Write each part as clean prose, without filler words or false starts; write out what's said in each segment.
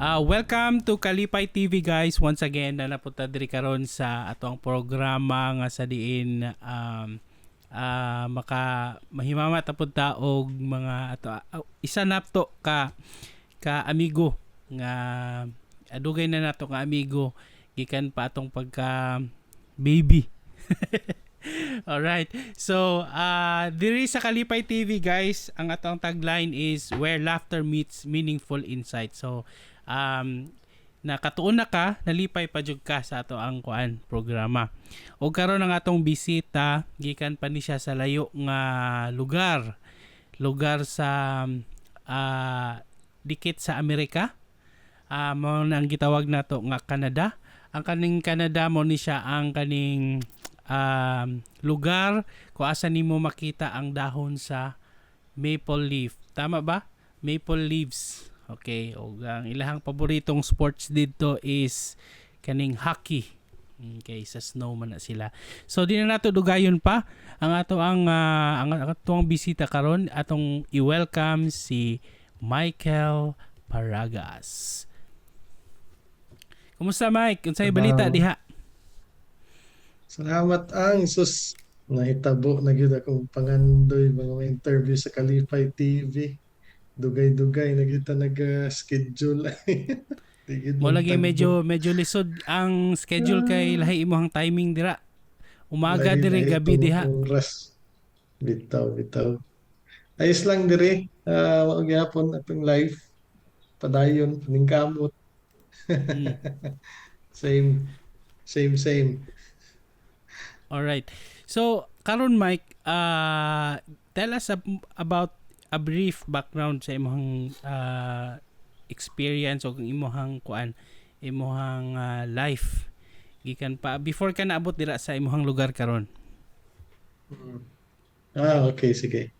Welcome to Kalipay TV, guys. Once again na napunta diri karon sa atong programa nga sa diin maka mahimamat na pud ta og mga ato isa nato ka ka amigo nga adugay na nato nga amigo gikan pa atong pagka baby. Alright. So, diri sa Kalipay TV, guys, ang atong tagline is "Where laughter meets meaningful insight." So, nakatuon na ka, nalipay pa jud ka sa ato ang kuan programa. O karon, ang atong bisita gikan pa ni siya sa layo nga lugar. Lugar sa dikit sa Amerika. Mao na ang gitawag nato nga Canada. Ang kaning Canada, mo ni siya ang kaning lugar kung asa nimo makita ang dahon sa maple leaf. Tama ba? Maple leaves. Okay, og ang ilahang paboritong sports didto is kaning hockey. Okay, sa snow man na sila. So di na nato dugayon pa ang ato ang bisita karon. Atong i-welcome si Michael Paragas. Kumusta, Mike? Unsay balita Hello. Diha? Salamat ang sus, nahitabo na gyud akong pangandoy mga may interview sa Kalipay TV. Dugay-dugay na gyud ta nag-schedule. Di gyud Mo lagi magtagbo. Medyo medyo lisod ang schedule kay lahi imong timing dira. Umaga Lahi diri, lahi gabi tong diha. Oras. Bitaw, bitaw. Ayos lang diri. Mao gyapon atong life. Padayon, paningkamot. Same, same, same. All right. So, karon, Mike, tell us about a brief background sa imong experience o kung imong kuan, imong life gikan pa before ka naabot dira sa imong lugar karon. Ah, okay, sige.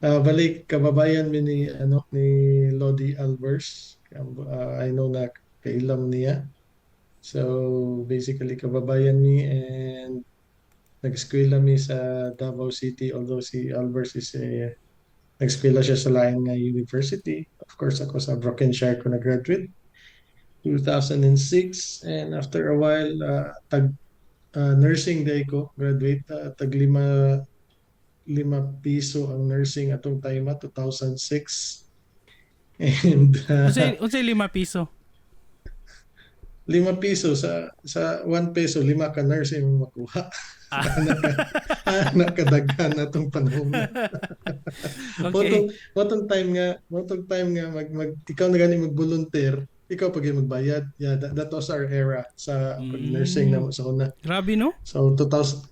Balik kababayan mi ni ano ni Lodi Albers. I know na kailam niya. So basically kababayan mi and nag-eskwela mi sa Davao City, although si Albers is a nag-eskwela siya sa lain nga university. Of course, ako sa Brokenshire ko na-graduate 2006, and after a while tag nursing day ko graduate, tag 5 5 piso ang nursing atong time 2006 and Unsay 5 piso? 5 piso sa 1 peso, lima ka nurse imong makuha. Ana kadaghan atong panahon. Motong time nga mag, mag ikaw na gani mag-volunteer, ikaw pag magbayad. Yeah, that was our era sa pag-nursing na sa una. Grabe, no? So 2000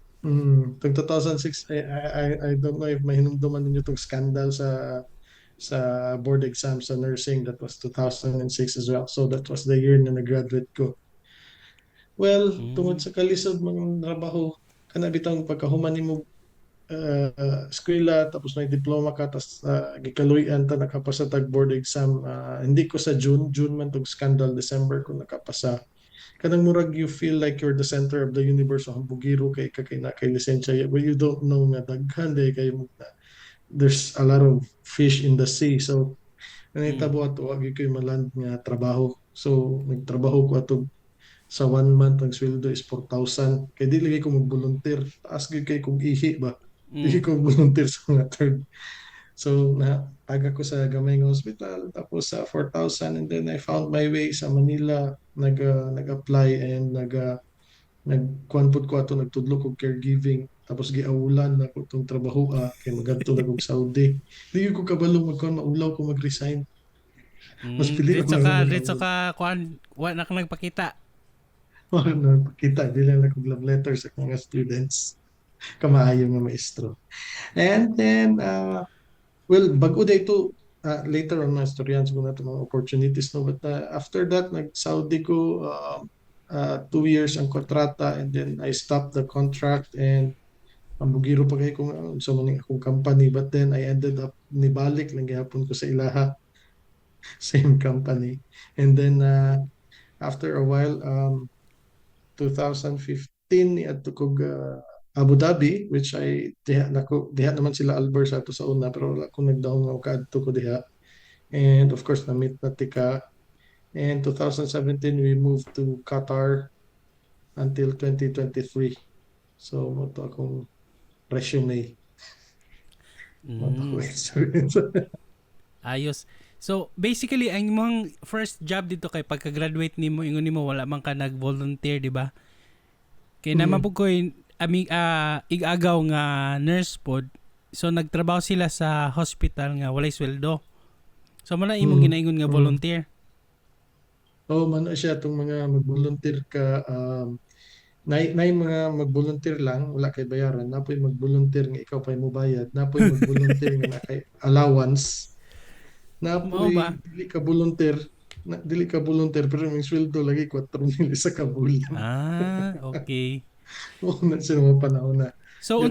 tong 2006, I don't know if mahinumduman ninyo tong scandal sa board exam sa nursing. That was 2006 as well. So that was the year na nag-graduate ko. Well, tungod sa kalisod mga trabaho, kana bitang pagkahuman nimo eskwela, tapos may diploma ka, tapos gikaluy-an ta nakapasa tag board exam. Hindi ko sa June, June man tong scandal, December ko nakapasa. Kanang murag you feel like you're the center of the universe, ang bugiro kay ka kay na kay lisensya, but you don't know nga daghan day kay mo na there's a lot of fish in the sea. So nahitabo ato, wa gyud koy maland nga trabaho. So nagtrabaho ko ato sa one month, ang sweldo is 4,000 kay dili kay ko mag-volunteer, taas gyud kay kog ihi ba. Dili ko volunteer sa mga third. So na taga ko sa gamay nga hospital, tapos sa 4,000, and then I found my way sa Manila, nag-apply and nagkuan pud ko ato, nagtudlo kog caregiving, tapos giawulan na ko tong trabaho kay magadto na kog Saudi. Di ko kabalo magkuan, maulaw ko mag-resign. Mas pili ko Diretso na ka, lang diretso mag-awol. Ka kuan, wa na ka nagpakita. Wala na nagpakita, di lang na love letter sa mga students. Kamaayo nga maestro. And then, well, bago day to, later on mga istoryahan ko na ito mga opportunities, no? But after that, nag-Saudi ko, 2 years ang kontrata, and then I stopped the contract and ang bugiro pa kay kung sa man akong company, but then I ended up nibalik lang gihapon ko sa ilaha, same company. And then after a while, 2015, niadto kog Abu Dhabi, which I diha nako, diha naman sila Albers ato sa una, pero wala ko nagdahom nga makaadto ko diha. And of course na-meet na tika. And 2017 we moved to Qatar until 2023. So mao to akong resume. Mao to akong experience. Ayos. So, basically, ang imong first job dito kay pagka-graduate nimo, ingon nimo wala man ka nag-volunteer, di ba? Kay naman po ko'y ami igagaw nga nurse pod. So nagtrabaho sila sa hospital nga walay sweldo. So mao na imong ginaingon nga volunteer. Oh, man siya itong mga mag-volunteer ka, nay mga mag-volunteer lang wala kay bayaran, napoy mag-volunteer nga ikaw pa'y mobayad, napoy mag-volunteer nga naa kay allowance, Mao napoy ba? Dili ka volunteer na, dili ka volunteer pero imong sweldo lagi 4,000 isa ka bulan. Ah, okay. Mao na siya mga panahon na. So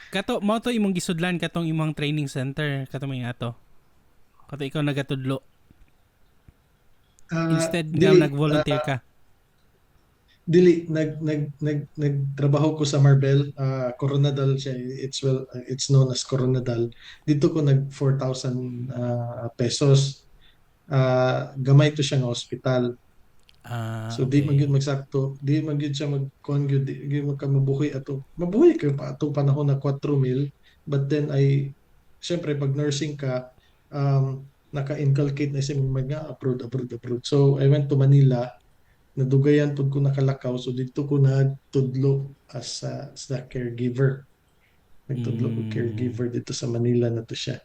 kato mao to imong gisudlan katong imong training center kato may ato. Kato ikaw nagatudlo instead nga dili, nag-volunteer ka. Dili, nag nag nag nagtrabaho ko sa Marbel, Coronadal siya, it's known as Coronadal. Dito ko nag 4,000 pesos. Gamay to siya nga hospital. So di man gyud magsakto, di man gyud siya mag kuan gyud, di gyud man ka mabuhi ato. Mabuhi kayo pa atong panahon na 4 mil, but then ay syempre pag nursing ka, naka-inculcate na sa imong mga abroad, abroad, abroad. So I went to Manila, nadugayan pud ko nakalakaw, so dito ko nagtudlo as a caregiver. Nagtudlo ko caregiver dito sa Manila na to siya.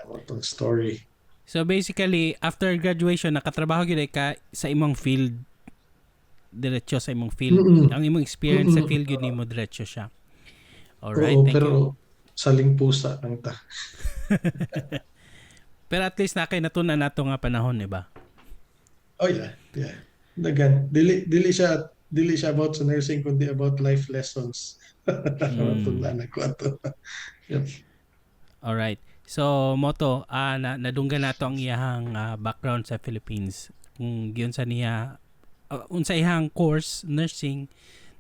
Mao tong story. So basically, after graduation, nakatrabaho gyud ka sa imong field, diretso sa imong field. Ang imong experience sa field gyud nimo diretso siya. Alright, Oo, thank pero you. Saling pusa lang ta. Pero at least na kay natun-an nato nga panahon, di ba? Oh yeah. Dagan, dili siya about sa nursing kundi about life lessons. Matun-an ako ato. Yep. Alright. So mao to, na nadunggan nato ang iyahang background sa Philippines. Kung giunsa niya unsa iyang course nursing,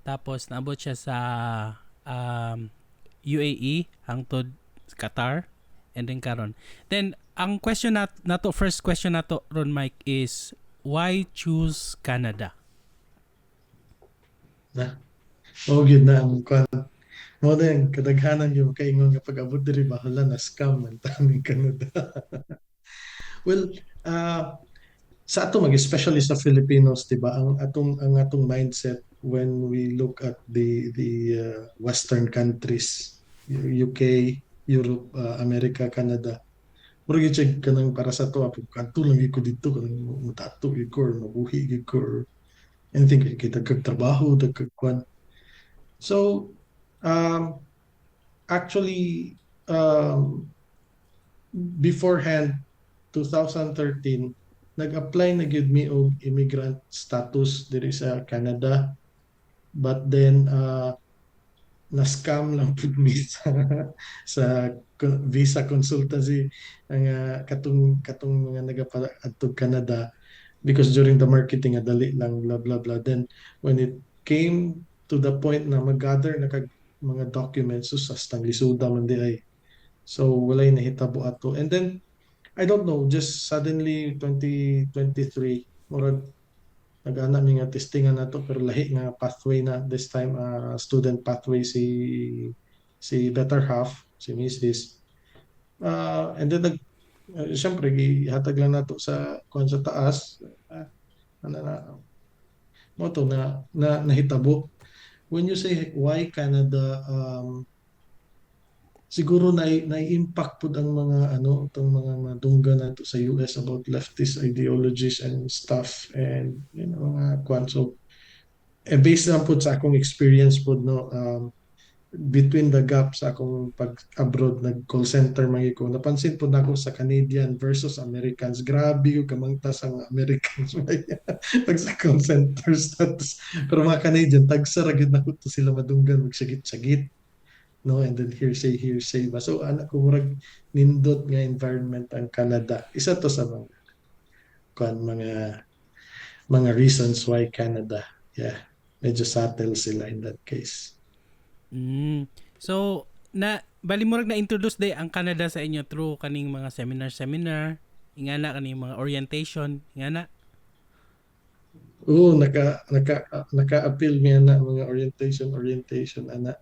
tapos naabot siya sa UAE hangtod Qatar and then karon. Then ang question nato, first question nato ron, Mike, is why choose Canada? Na. Mao gyud na ang kwan. Mao na yung kadaghanan yung kaingon nga pag-abot diri ba, hala, na scam man ta ning Canada. Well, sa ato mag especially sa Filipinos, di ba? Ang atong mindset when we look at the western countries, UK, Europe, America, Canada. Mura gyud siya kanang para sa ato, pag kadto lang gyud ko dito kanang mutato gyud ko or mabuhi gyud ko or anything kay dagkag trabaho, dagkag kwan. So, actually, beforehand, 2013, nag-apply na gyud mi og immigrant status diri sa Canada. But then, na-scam lang pud mi sa visa consultancy ang katong mga nagapa-adtog Canada because during the marketing nga dali lang, blah blah blah. Then when it came to the point na mag-gather na kag mga documents, sus, hastang lisuda man diay. So walay nahitabo ato. And then I don't know, just suddenly 2023, murag nag-ana mi nga testingan nato pero lahi nga pathway na this time, student pathway si better half, si Mrs. And then syempre gihatag lang nato sa kuan sa taas, ano na mao to na nahitabo. When you say why Canada, siguro na impact pud ang mga ano itong mga madungga nato sa US about leftist ideologies and stuff and mga kwan. So based lang pud sa akong experience pud, no, between the gap sa akong pag abroad, nag call center man ko, napansin pud nako sa Canadian versus Americans, grabe yung kamangtas ang Americans pag sa call center status, pero mga Canadian tagsa ra gyud nako to sila madunggan magsagit-sagit, no, and then hearsay hearsay ba. So ana ko murag nindot nga environment ang Canada. Isa to sa mga kuan, mga reasons why Canada. Yeah, medyo subtle sila in that case. So, na bali murag na introduce day ang Canada sa inyo through kaning mga seminar seminar. Ingana kani mga orientation, ingana. Oo, naka-appeal mi ana mga orientation orientation ana.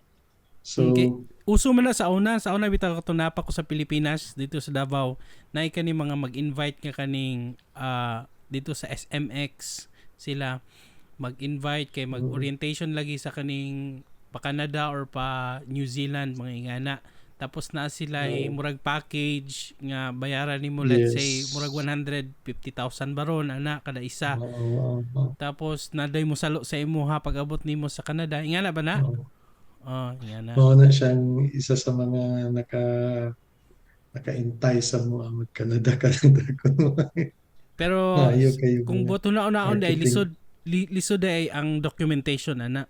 So Okay. Uso man na sa una bitaw kato napa ko sa Pilipinas dito sa Davao, naay kani mga mag-invite nga kaning dito sa SMX sila mag-invite kay mag-orientation lagi sa kaning pa Canada or pa New Zealand, mga ingana. Tapos naa sila Oo. Murag package nga bayaran nimo, let's say murag 150,000 baron ana kada isa. Oo, oo, Tapos naday mo salo sa imuha pag abot nimo sa Canada. Ingana ba na? Oo. Oh, ingana. Mao na siyang isa sa mga naka-entice sa mga mag Canada Canada kuno. Pero Maayo kayo kung mga boto na una day marketing. Lisod lisod day ang documentation ana.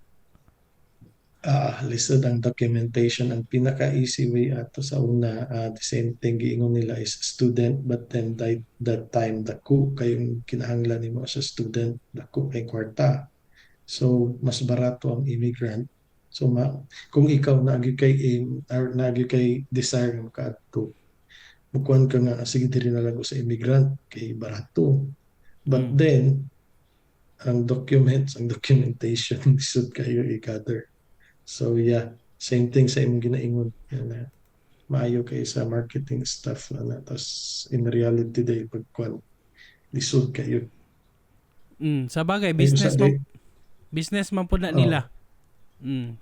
Ah, lisod ang documentation. Ang pinaka-easy way ato sa una, the same thing giingon nila is student, but then that time dako kayong kinahanglan nimo as a student, dako kay kwarta. So mas barato ang immigrant. So kung ikaw naa gyud kay aim or naa gyud kay desire nga makaadto, mukuan ka nga, "Ah, sige, diri na lang ko sa immigrant kay barato." But then ang documents, ang documentation, lisod kayo i-gather. So yeah, same thing sa imong ginaingon na maayo kay sa marketing stuff na, tas in reality day pagkuan, lisod kayo. Sa bagay Ay, business usa man business man pud na Oo. nila.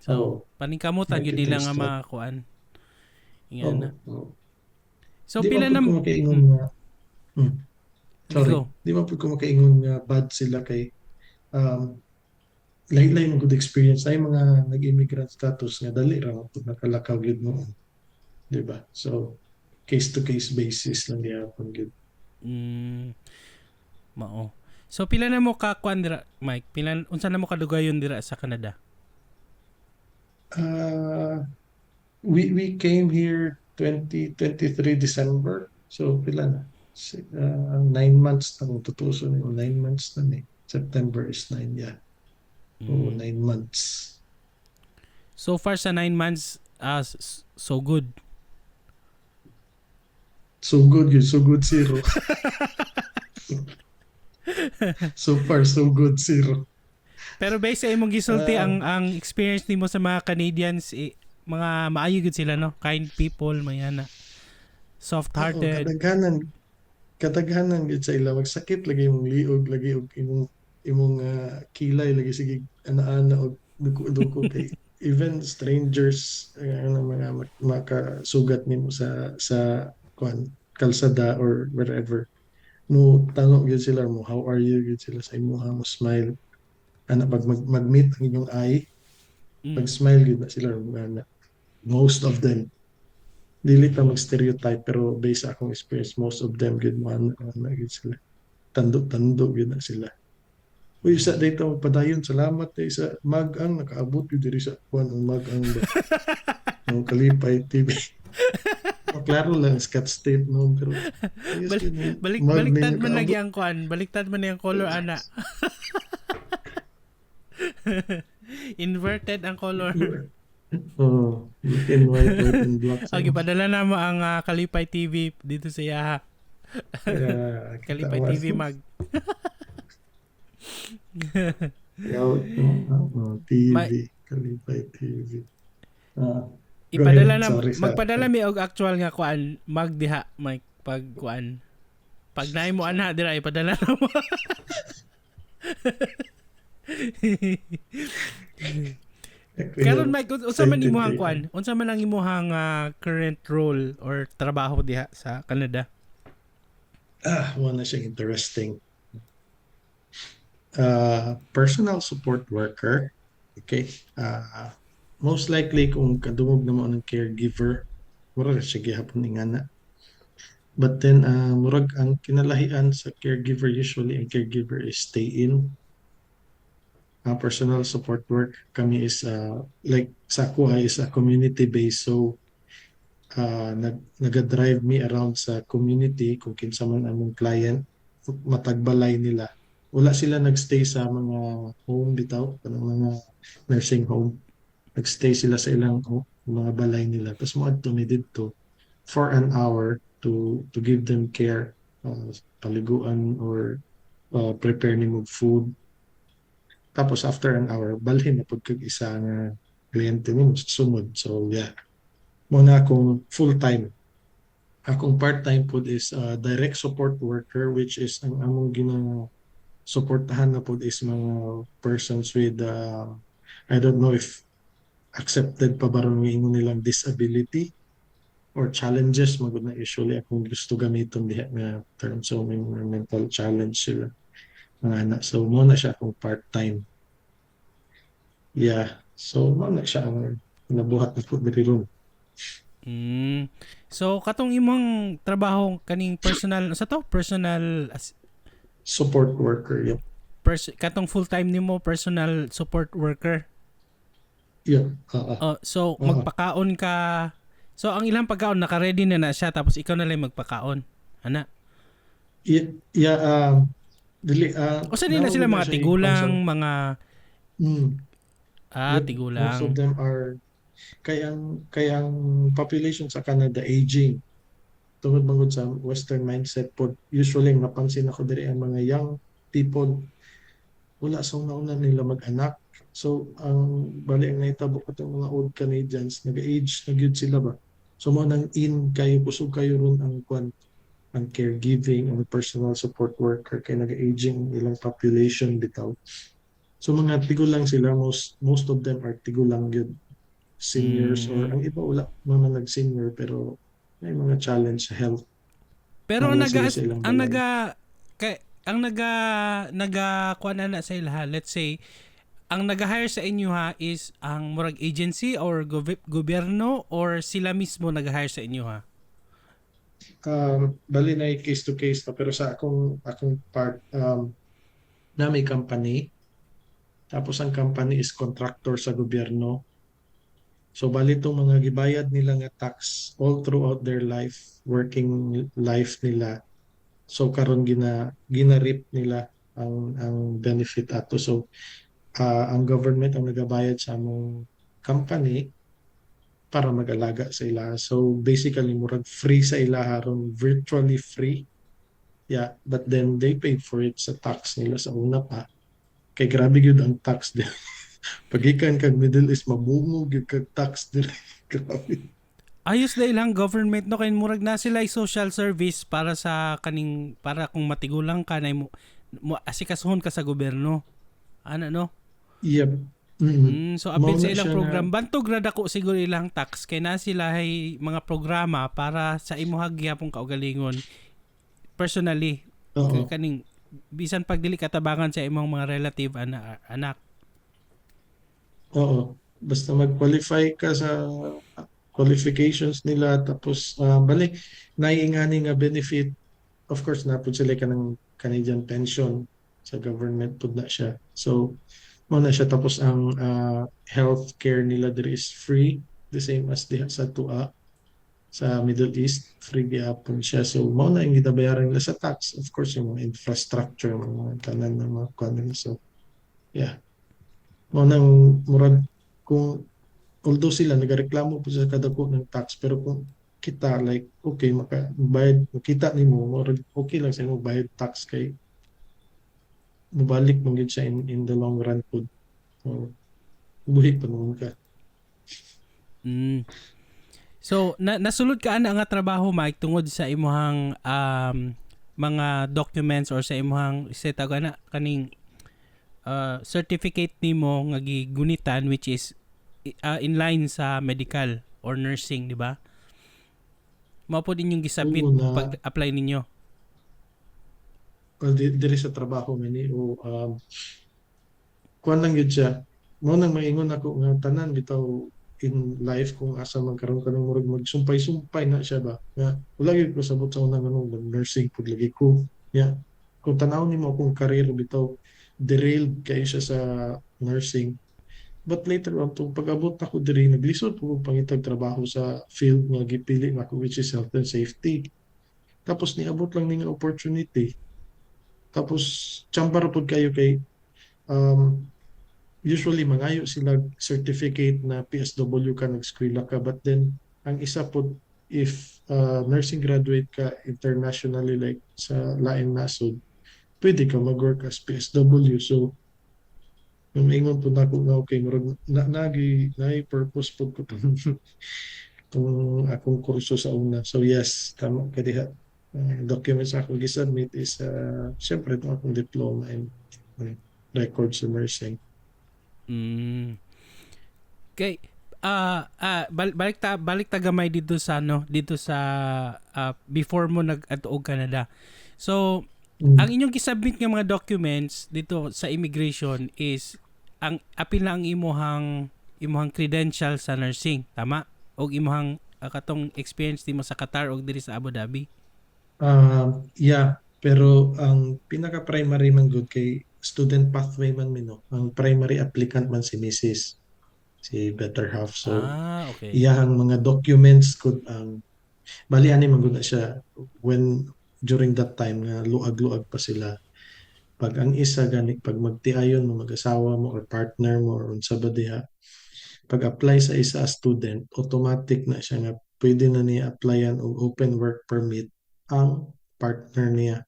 So Oo. paningkamutan gyud nila Marketing nga strat. mga kuan. Ingana. Oo. So Di pila man na pud ko makaingon nga sorry. Go. Di man pud ko makaingon nga bad sila kay lahi-lahi man good experience ay mga nag-immigrant status nga dali ra man pud nakalakaw gyud noon. Di ba? So case to case basis lang gihapon gyud. Mao. So pila na mo ka kuan dira, Mike? Pila, unsa na mo kadugayon dira sa Canada? We came here 2023 December. So pila na? 9 months na kung tutuuson yung 9 months na ni. September is 9, yeah. Oo, 9 months. So far sa 9 months, so good. So good yun. So good, zero. So far, so good, zero. Pero based sa imong gisulti, ang experience nimo sa mga Canadians eh, mga maayo gud sila, no? Kind people, may ana. Oo, Soft-hearted. kadaghanan gyud sa ila magsakit lagi imong liog lagi og imong kilay lagi, sige ana-ana og duko-duko kay even strangers, ano, mga makasugat nimo sa kuan, kalsada or wherever, mo tango gyud sila mo, "How are you?" gyud sila sa imuha, mo smile ana pag mag-meet ang inyong eye, pag smile gyud na sila ana. Most of them, dili ta mag-stereotype, pero based sa akong experience, most of them gyud mo ana ana gyud sila, tando-tando gyud na sila. Uy, sa dito padayon, salamat kay sa mag-ang nakaabot gyud diri sa kuan, ang mag-ang ba ang Kalipay TV. Oh, klaro lang Scotch tape no, pero ayos yun, Balik mag baliktad ninyo man lagi kaabot. ang kuan, baliktad man ang color ana. Inverted ang color. Oh, black and white, white and black. Okay, padala na mo ang Kalipay TV dito sa Yaha. Yeah, kita Kalipay mo. TV mag. Yeah, oh, TV, Kalipay TV. Ah, go Ipadala ahead. na Sorry sa magpadala mi og actual nga kuan mag diha, Mike, pag kuan. Pag naay mo ana dira, ipadala na mo. Karon, Mike, unsa man imong kuan? Unsa man ang imong current role or trabaho diha sa Canada? Ah, mao na siyang interesting. Personal support worker. Okay. Most likely kung kadungog na mo ng caregiver, murag siya gihapon ingana. But then murag ang kinalahian sa caregiver, usually ang caregiver is stay in. Personal support work kami is like sa ako is a community based, so nag naga-drive me around sa community kung kinsa man among client, matagbalay nila. Wala sila nagstay sa mga home bitaw, kanang mga nursing home. Nagstay sila sa ilang, oh, mga balay nila. Tapos moadto mi didto for an hour to give them care. Paliguan or prepare nimo food. Tapos after an hour, balhin na pud kag isa nga kliyente nimo sa sunod. So yeah. Mao na akong full time. Akong part-time pud is direct support worker, which is ang among gina suportahan na pud is mga persons with I don't know if accepted pa ba ron nga ingon nilang disability or challenges magud na usually akong gusto gamiton diha nga term. So may mga mental challenge sila, mga ana. So mao na siya akong part-time. Yeah, so mao na siya ang nabuhat nako diri ron. So katong imong trabaho kaning personal sa to personal Support worker, yep. Katong full time nimo, personal support worker. Yeah. Oh, so magpakaon ka. So ang ilang pagkaon naka-ready na na siya, tapos ikaw na lang magpakaon. Ana. Yeah, dili O sa nila naa sila man na mga siya tigulang, mga Yep, tigulang. Most of them are kay ang population sa Canada aging tungod man gud sa western mindset pod. Usually ang napansin ako diri, ang mga young people wala sa una-una nila mag-anak. So ang bali ang nahitabo katong mga old Canadians, nag-age na gyud sila ba. So mao nang in kayo, kusog kayo ron ang kwan, ang caregiving, ang personal support worker, kay nag-aging ilang population bitaw. So mga tigulang sila, most most of them are tigulang gyud, seniors, or ang iba wala man nag-senior pero may mga challenge sa health. Pero ang Wala naga sila sa ilang ang balay. Naga kay ang naga naga kuan na na sa ilaha, let's say ang naga-hire sa inyo ha is ang murag agency or gobyerno or sila mismo naga-hire sa inyo ha? Bali na case to case na, pero sa akong part na may company, tapos ang company is contractor sa gobyerno. So bali itong mga gibayad nila nga tax all throughout their life, working life nila. So karon gina-reap nila ang benefit ato. So ang government ang nagabayad sa among company para mag-alaga sa ila. So basically murag free sa ila haron, virtually free. Yeah, but then they paid for it sa tax nila sa una pa. Kay grabe gyud ang tax din. Pagikan kag Middle East, mabungog gyud kag tax diri. Grabe. Ayos na ilang government, no, kay murag na sila social service para sa kaning para kung matigulang ka na mo asikasuhon ka sa gobyerno. Ano, no? Yep. So apil Mao sa na ilang siya. Program, bantog ra dako siguro ilang tax kay na sila hay mga programa para sa imuha gihapon kaugalingon personally. Kaning bisan pag dili katabangan sa imong mga relative, ana, anak. Oo. Basta mag-qualify ka sa qualifications nila, tapos balik naiingani nga benefit. Of course na pud sila kanang Canadian pension sa government pud na siya. So mao na siya. Tapos ang health care nila diri is free, the same as diha sa tua sa Middle East, free gihapon siya. So mao na ang ginabayaran nila sa tax. Of course yung mga infrastructure, mga tanan ng mga kuan nila. So yeah, mao nang murag kung although sila nagareklamo po sa kadako ng tax, pero kung kita like okay maka bayad, makita nimo murag okay lang sa imo bayad tax kay mobalik man gyud siya in the long run pud. So buhi pa naman ka. So na nasulod ka ana nga trabaho, Mike, tungod sa imuhang mga documents or sa imuhang sa tawag ana kaning certificate nimo nga gigunitan, which is in line sa medical or nursing, di ba? Mao pod inyong gisubmit Oo na. Pag apply ninyo. Well, diri sa trabaho man ni o kuan lang gyud siya. Mao nang maingon ako nga tanan bitaw in life, kung asa man karon ka nang murag magsumpay-sumpay na siya ba. Nga wala gyud ko sabot sa unang ano, nursing pud lagi ko. Yeah. Kung tan-aw nimo akong career bitaw, derailed kayo siya sa nursing. But later on, tung pag-abot ako diri, naglisod ko pangitag trabaho sa field nga gipili nako, which is health and safety. Tapos niabot lang ni nga opportunity. Tapos tsamba ra pud kayo kay usually mangayo sila certificate na PSW ka, nag-eskwela ka, but then ang isa pod If nursing graduate ka internationally, like sa lain nasod, pwede ka mag-work as PSW. So maingon pud nako nga okay, murag na nagi naay purpose pud ko tong akong kurso sa una. So yes, tama ka diha. Ang documents akong gisubmit is syempre itong akong diploma and records sa nursing. Kay balik ta gamay dito sa ano, dito sa before mo nag-adto og Canada. So, ang inyong gisubmit nga mga documents dito sa immigration is ang apil na ang imuhang credential sa nursing, tama? Og imuhang katong experience nimo sa Qatar og diri sa Abu Dhabi. Yeah, pero ang pinaka-primary man gud kay student pathway man mi, no. Ang primary applicant man si Mrs. Si better half. So iyahang mga documents kud ang bali ani man gud na siya when during that time nga luag-luag pa sila. Pag ang isa gani, pag magtiayon mo, mag-asawa mo or partner mo or unsa ba diha, pag apply sa isa as student, automatic na siya nga pwede na niya applyan og open work permit ang partner niya.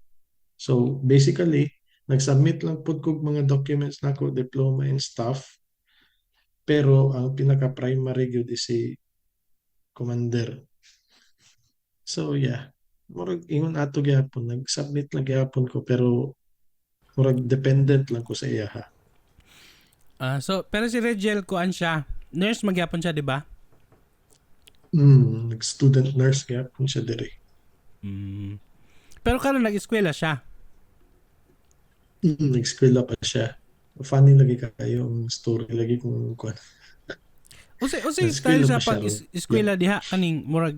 So basically, nag-submit lang pud kog mga documents nako, diploma and stuff, pero ang pinaka primary gyud is si Commander. So yeah, murag ingon ato gyapon, nag-submit lang gyapon ko, pero murag dependent lang ko sa iya ha. Ah, so pero si Regel, kuan siya, nurse magyapon siya, di ba? Nag-student nurse gyapon siya diri. Pero karon nag-eskwela siya. Nag-eskwela pa siya. Funny lagi kayo ang story lagi kung kuan. Unsay style Nag-eskwela sa pa siya pag ron. Eskwela diha, kaning murag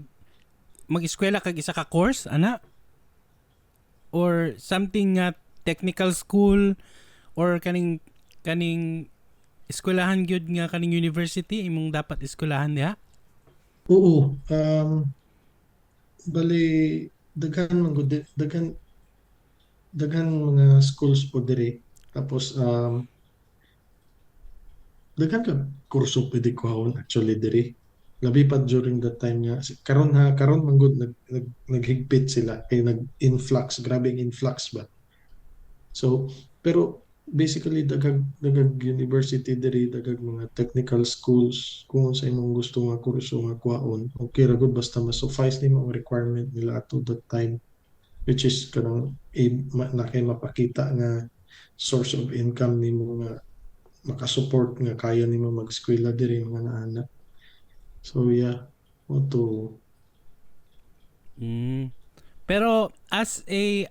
mag-eskwela kag isa ka course ana or something nga technical school or kaning eskwelahan gyud nga kaning university imong dapat eskwelahan diha? Oo, bali daghan man gud, daghan daghan mga schools po diri. Tapos daghan ka kurso pwede kuhaon actually diri. Labi pa during that time nga karon ha, karon man gud nag naghigpit sila kay nag-influx, grabe ang influx ba. So pero basically daghag university diri, daghag mga technical schools kung sa imong gusto nga kurso nga kuhaon. Okay ra gud basta ma-suffice nimo ang requirement nila ato that time, which is kanang na kay mapakita nga source of income nimo nga makasupport nga kaya nimo mag-eskwela diri, mga naana. So yeah, mao to. Pero as a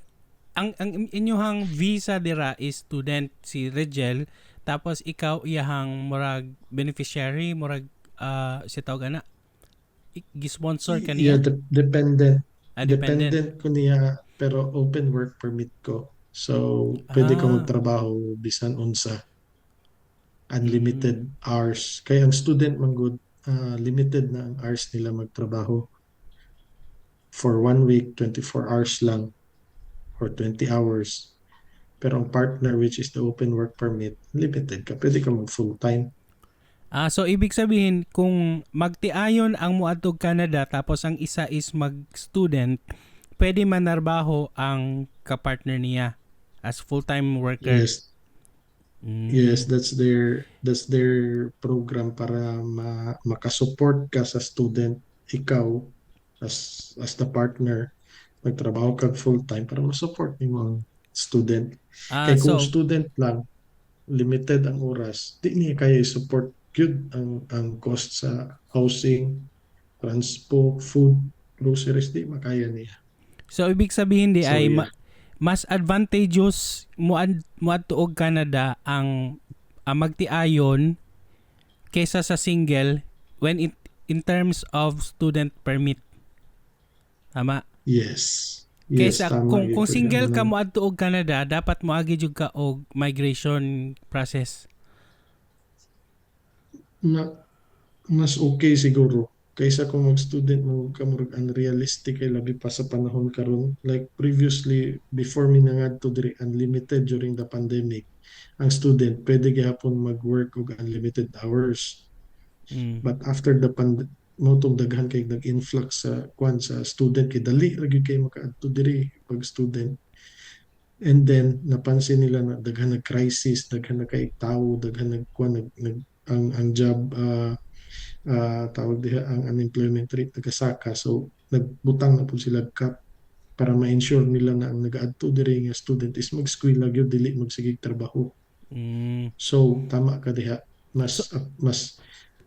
ang inyuhang visa dira is student si Regel, tapos ikaw iyahang murag beneficiary, murag si tawag ana, gi-sponsor ka Yeah, niya? dependent. Ah, dependent. Dependent ko niya pero open work permit ko. So pwede ko magtrabaho bisan unsa. Unlimited hours. Kaya ang student man gud, limited na ang hours nila magtrabaho. For one week, 24 hours lang or 20 hours. Pero ang partner, which is the open work permit, limited ka. Pwede ka mag full time. Ah, so ibig sabihin kung magtiayon ang moadtog Canada tapos ang isa is mag-student, pwede manarbaho ang kapartner niya as full-time worker. Yes. Yes, that's their program para makasupport ka sa student, ikaw as the partner magtrabaho ka full time para ma-support nimo ang student. Kay kung so student lang, limited ang oras, di niya kaya i-support gyud ang cost sa housing, transport, food, groceries, di makaya niya. So ibig sabihin di So ay yeah. mas advantageous mo adto og Canada ang magtiayon kaysa sa single when it in terms of student permit. Tama? Yes. Yes, Kaysa tama kung gyud kung ko single ka diyan. moadto og Canada, dapat moagi jud ka og migration process. Mas okay siguro kaysa kung mag-student mo ka, murag unrealistic kay labi pa sa panahon karon. Like previously, before mi nangadto diri, unlimited during the pandemic. Ang student pwede gihapon mag-work og unlimited hours. But after the Mao tong daghan kay nag-influx sa kwan, sa student, kay dali ra gyud kay makaadto diri pag student. And then napansin nila na daghan nag crisis, daghan na kay tawo, daghan nag kwan, nag, nag ang job, tawag diha, ang unemployment rate nagasaka, so nagbutang na pud sila cap para ma-ensure nila na ang nagaadto diri nga student is mag-eskwela gyud, dili magsigig trabaho. So tama ka diha, mas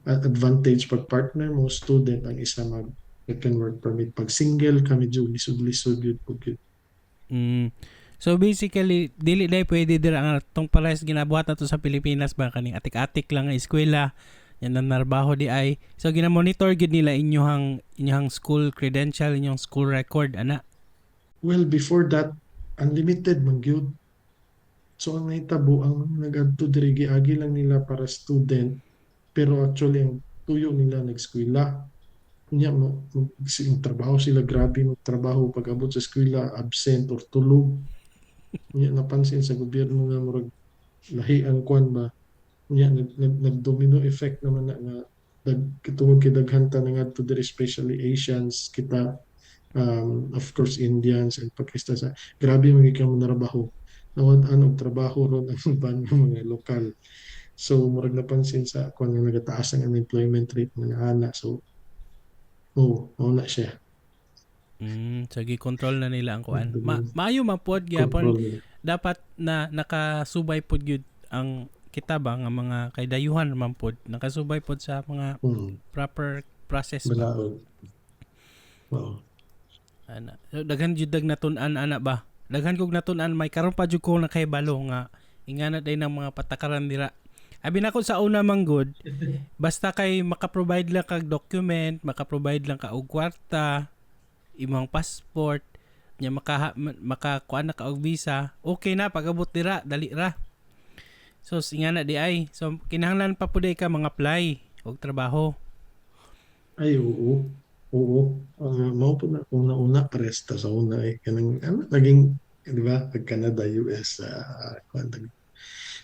advantage pag partner mo student, ang isa mag open work permit. Pag single ka, medyo lisod-lisod gyud pud gyud. So basically, dili dai pwede dira ang tong parehas ginabuhat nato sa Pilipinas ba, kaning atik-atik lang ang eskwela yan ang narbaho di ay. So gina-monitor gyud nila inyong school credential, inyong school record ana? Well, before that, unlimited man gyud. So ang nahitabo, ang mga nagadto diri, giagi lang nila para student, pero actually ang tuyo nila nag-eskwela. Unya mo mag trabaho sila, grabe magtrabaho, pag abot sa eskwela absent or tulog. Unya napansin sa gobyerno nga murag lahi ang kwan ba. Unya nag, nag domino effect naman na nga tungod kay daghan ta nangadto diri, especially Asians kita, of course Indians and Pakistan, sa grabe man gyud ka mo nawad-an og trabaho ron ang uban nga mga lokal. So murag napansin sa kwan nga nagataas ang unemployment rate, mga ana. So oh, mao na siya. So gi-control na nila ang kuan. Maayo man pod gyapon. Control nila. Dapat na nakasubay pod gyud ang kita ba nga mga kay dayuhan man pod, nakasubay pod sa mga proper process ba. Balaod. Oo. Ana. So, daghan jud dag natun-an ana ba. Daghan kog natun-an, may karon pa jud ko nakahibalo nga ingana day ng mga patakaran dira. Abi nako sa una man gud, basta kay maka-provide lang kag document, maka-provide lang ka og kwarta, imong passport, nya maka kuan na ka og visa, okay na pag-abot dira, dali ra. So ingana di ay. So kinahanglan pa pud ka mga apply og trabaho. Ay, oo. Oo. Mao po na una-una presta sa una eh. Kanang ano, naging, di ba, pag Canada, US, kuan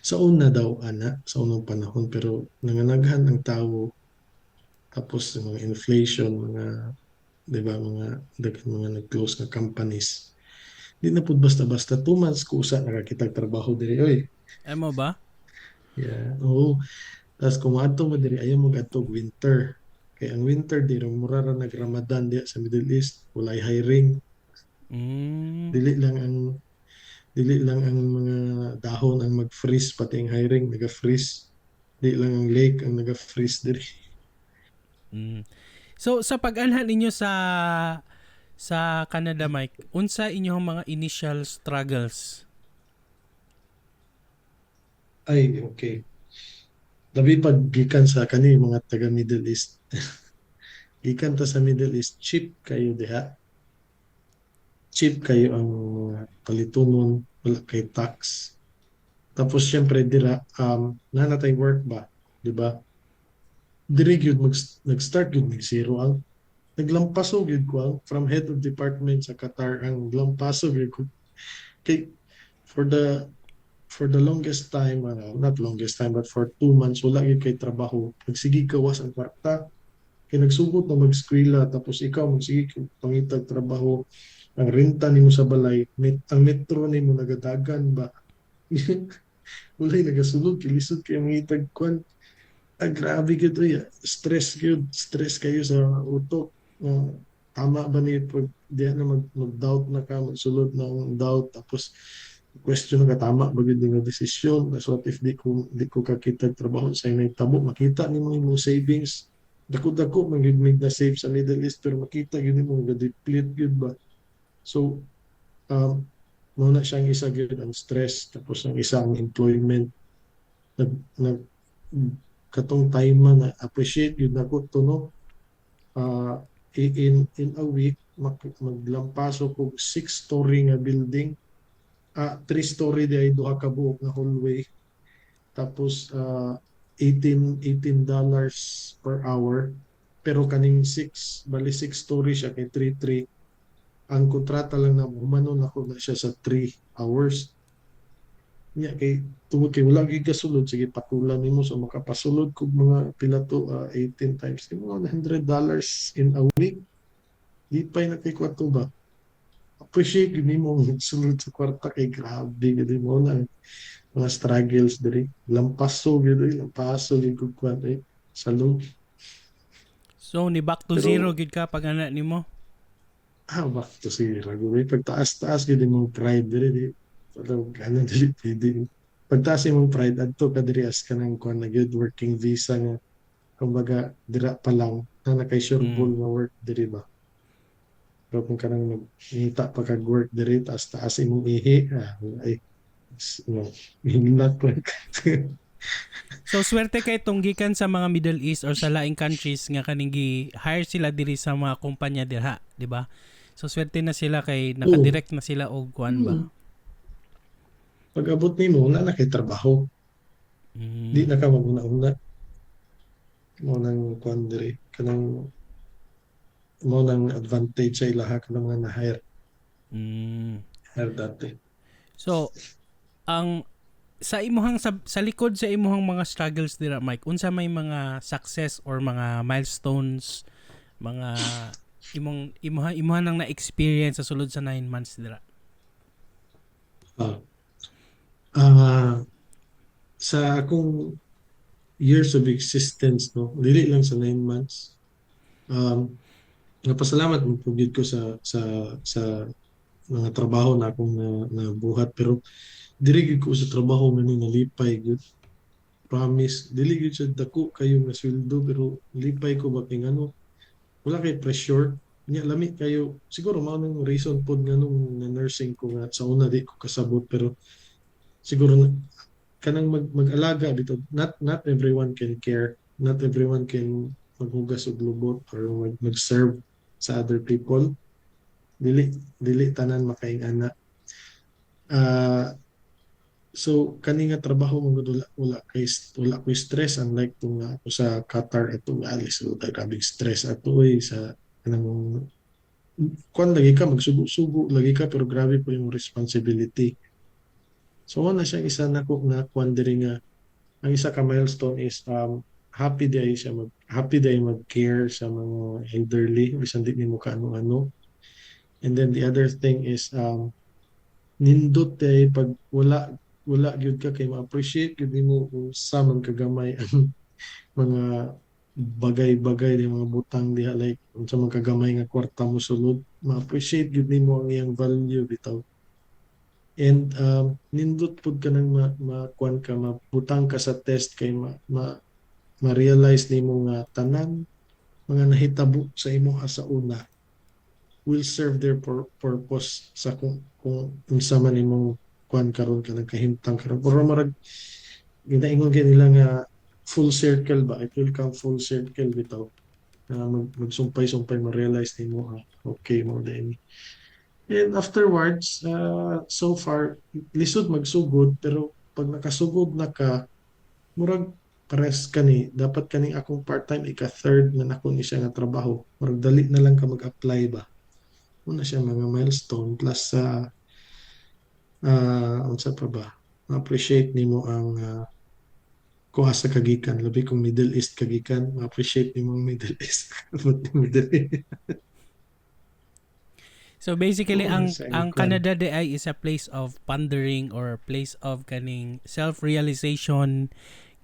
sa una daw ana, sa unang panahon, pero nanganaghan ang tao, tapos yung mga inflation, mga, di ba, mga daghan mga nag-close nga companies. Di na pud basta-basta 2 months ko usa nakakitag trabaho diri oy. Ay mo ba? Yeah. Oo. Tapos kung maadto mo diri, ayaw mag-adto og winter. Kay ang winter diri mura ra nag-Ramadan diya sa Middle East, walay hiring. Dili lang ang mga dahon ang mag-freeze, pati ang hiring naga-freeze. Di lang ang lake ang naga-freeze diri. So sa pag-anhan ninyo sa Canada, Mike, unsa inyong mga initial struggles? Ay, okay. Labi pag gikan sa kani mga taga Middle East. Gikan ta sa Middle East, cheap kayo diha. Cheap kayo ang mga palitunon, wala kay tax. Tapos syempre dira naa na tay work ba, di ba? Diri gyud mag nag-start gyud mig zero ang naglampaso gyud ko ang from head of department sa Qatar, ang lampaso gyud ko kay for the longest time, not longest time, but for 2 months wala gyud kay trabaho, nagsige gawas ang kwarta kay nagsugot na mag-eskwela, tapos ikaw magsige kag pangitag trabaho, ang renta nimo sa balay, ang metro nimo nagadagan ba, walay nagasulod kay lisod kay mangitag kwan. Ah, grabe gyud oy, stress gyud, stress kayo sa utok. Tama ba ni pag diya na mag-doubt na ka, magsulod na ang doubt, tapos question ka, tama ba gyud nga desisyon? So what if di ko kakita trabaho sa nahitabo? Makita nimo imong savings, dako-dako man gyud mig na save sa Middle East, pero makita gyud nimo nga deplete gyud ba. So mao na siyang isa gyud ang stress, tapos ang isa ang employment. Nag nag katong time man na appreciate gyud nako to, no? In a week maglampaso kog six story nga building, three story di ay duha ka buok nga hallway, tapos $18 per hour, pero kaning 6, bali 6 story siya kay 3 3 ang kontrata lang na humanon ako na siya sa 3 hours. Nya kay tungod kay wala gyud kasulod, sige patulan nimo. So makapasulod kog mga pila to, 18 times mga $100 in a week. Lipay na kay kwarto ba. Appreciate gyud nimo ang sulod sa kwarta kay grabe gyud mo na mga struggles diri. Lampaso gyud oy, lampaso gyud kog kwan eh salud. So ni back to Pero zero gyud ka pag ana nimo. Ah, back to zero gyud. Pagtaas-taas gyud imong pride diri, di pero ano, dili pwede. Pagtaas imong pride, adto ka diri as kanang kuan na gyud, working visa nga kumbaga dira pa lang na kay sure ball nga work diri ba. Pero kung kanang magngita pa kag work diri, taas taas imong ihi, ah, ay no, hinlat lang. So swerte kay tong gikan sa mga Middle East or sa laing countries nga kaning gi-hire sila diri sa mga kumpanya dirha, di ba? So swerte na sila kay naka-direct na sila og kuan ba. Pag abot nimo, wala na kay trabaho. Di na ka maguna-una. Mao nang kuan diri kanang mao nang advantage sa ilaha kanang mga na-hire hire dati. So ang sa imuhang sa likod sa imuhang mga struggles dira, Mike, unsa may mga success or mga milestones, mga imong imuha imuha nang na-experience sa sulod sa 9 months dira? Ah. Ah, sa akong years of existence, no, dili lang sa 9 months. Napasalamat mo pud ko sa mga trabaho na akong na, nabuhat, pero diri gyud ko sa trabaho nga ni nalipay gyud. Promise, dili gyud siya dako kayo nga sweldo, pero lipay ko ba kay ngano wala kay pressure nya, lami kayo. Siguro mao nang reason pod nganong na nursing ko nga sa una di ko kasabot, pero siguro na, kanang mag-alaga dito, not everyone can care, not everyone can maghugas og lubot or mag-serve sa other people. Dili dili tanan makaing-ana. Ah, so kani nga trabaho man gud, wala koy stress, unlike tung nga ako sa Qatar ato, alis so grabe stress ato oy, sa kanang kuan lagi ka, magsugo-sugo lagi ka, pero grabe po yung responsibility. So na siya isa nako nga kuan diri nga ang isa ka milestone is happy diay mag-care sa mga elderly bisan di nimo kaano-ano. And then the other thing is nindot diay pag wala wala gyud ka kay ma-appreciate gyud nimo kung sa man kagamay ang mga bagay-bagay di mga butang diha, like unsa man kagamay nga kwarta mo sulod, ma-appreciate gyud nimo ang iyang value bitaw. And nindot pud ka nang ma, ma kuan ka, mabutang ka sa test kay ma, ma ma-realize nimo nga tanan mga nahitabo sa imo sa una will serve their purpose sa kung unsa man imong kuan karon, kanang kahimtang karon. Pero marag ginaingon kay nila nga full circle ba, it will come full circle bitaw na magsumpay-sumpay ma-realize nimo, ah, okay mo din. And afterwards, so far lisod magsugod, pero pag nakasugod na ka, murag pares kani, dapat kaning akong part-time, ika third na nako ni siya nga trabaho, murag dali na lang ka mag-apply ba. Una siya mga milestone plus sa unsa pa ba, ma-appreciate nimo ang kung asa ka gikan, labi kung Middle East ka gikan, ma-appreciate nimo ang Middle East. Middle East. So basically Oo, ang sa ang kuan. Canada diay is a place of pondering or place of kaning self-realization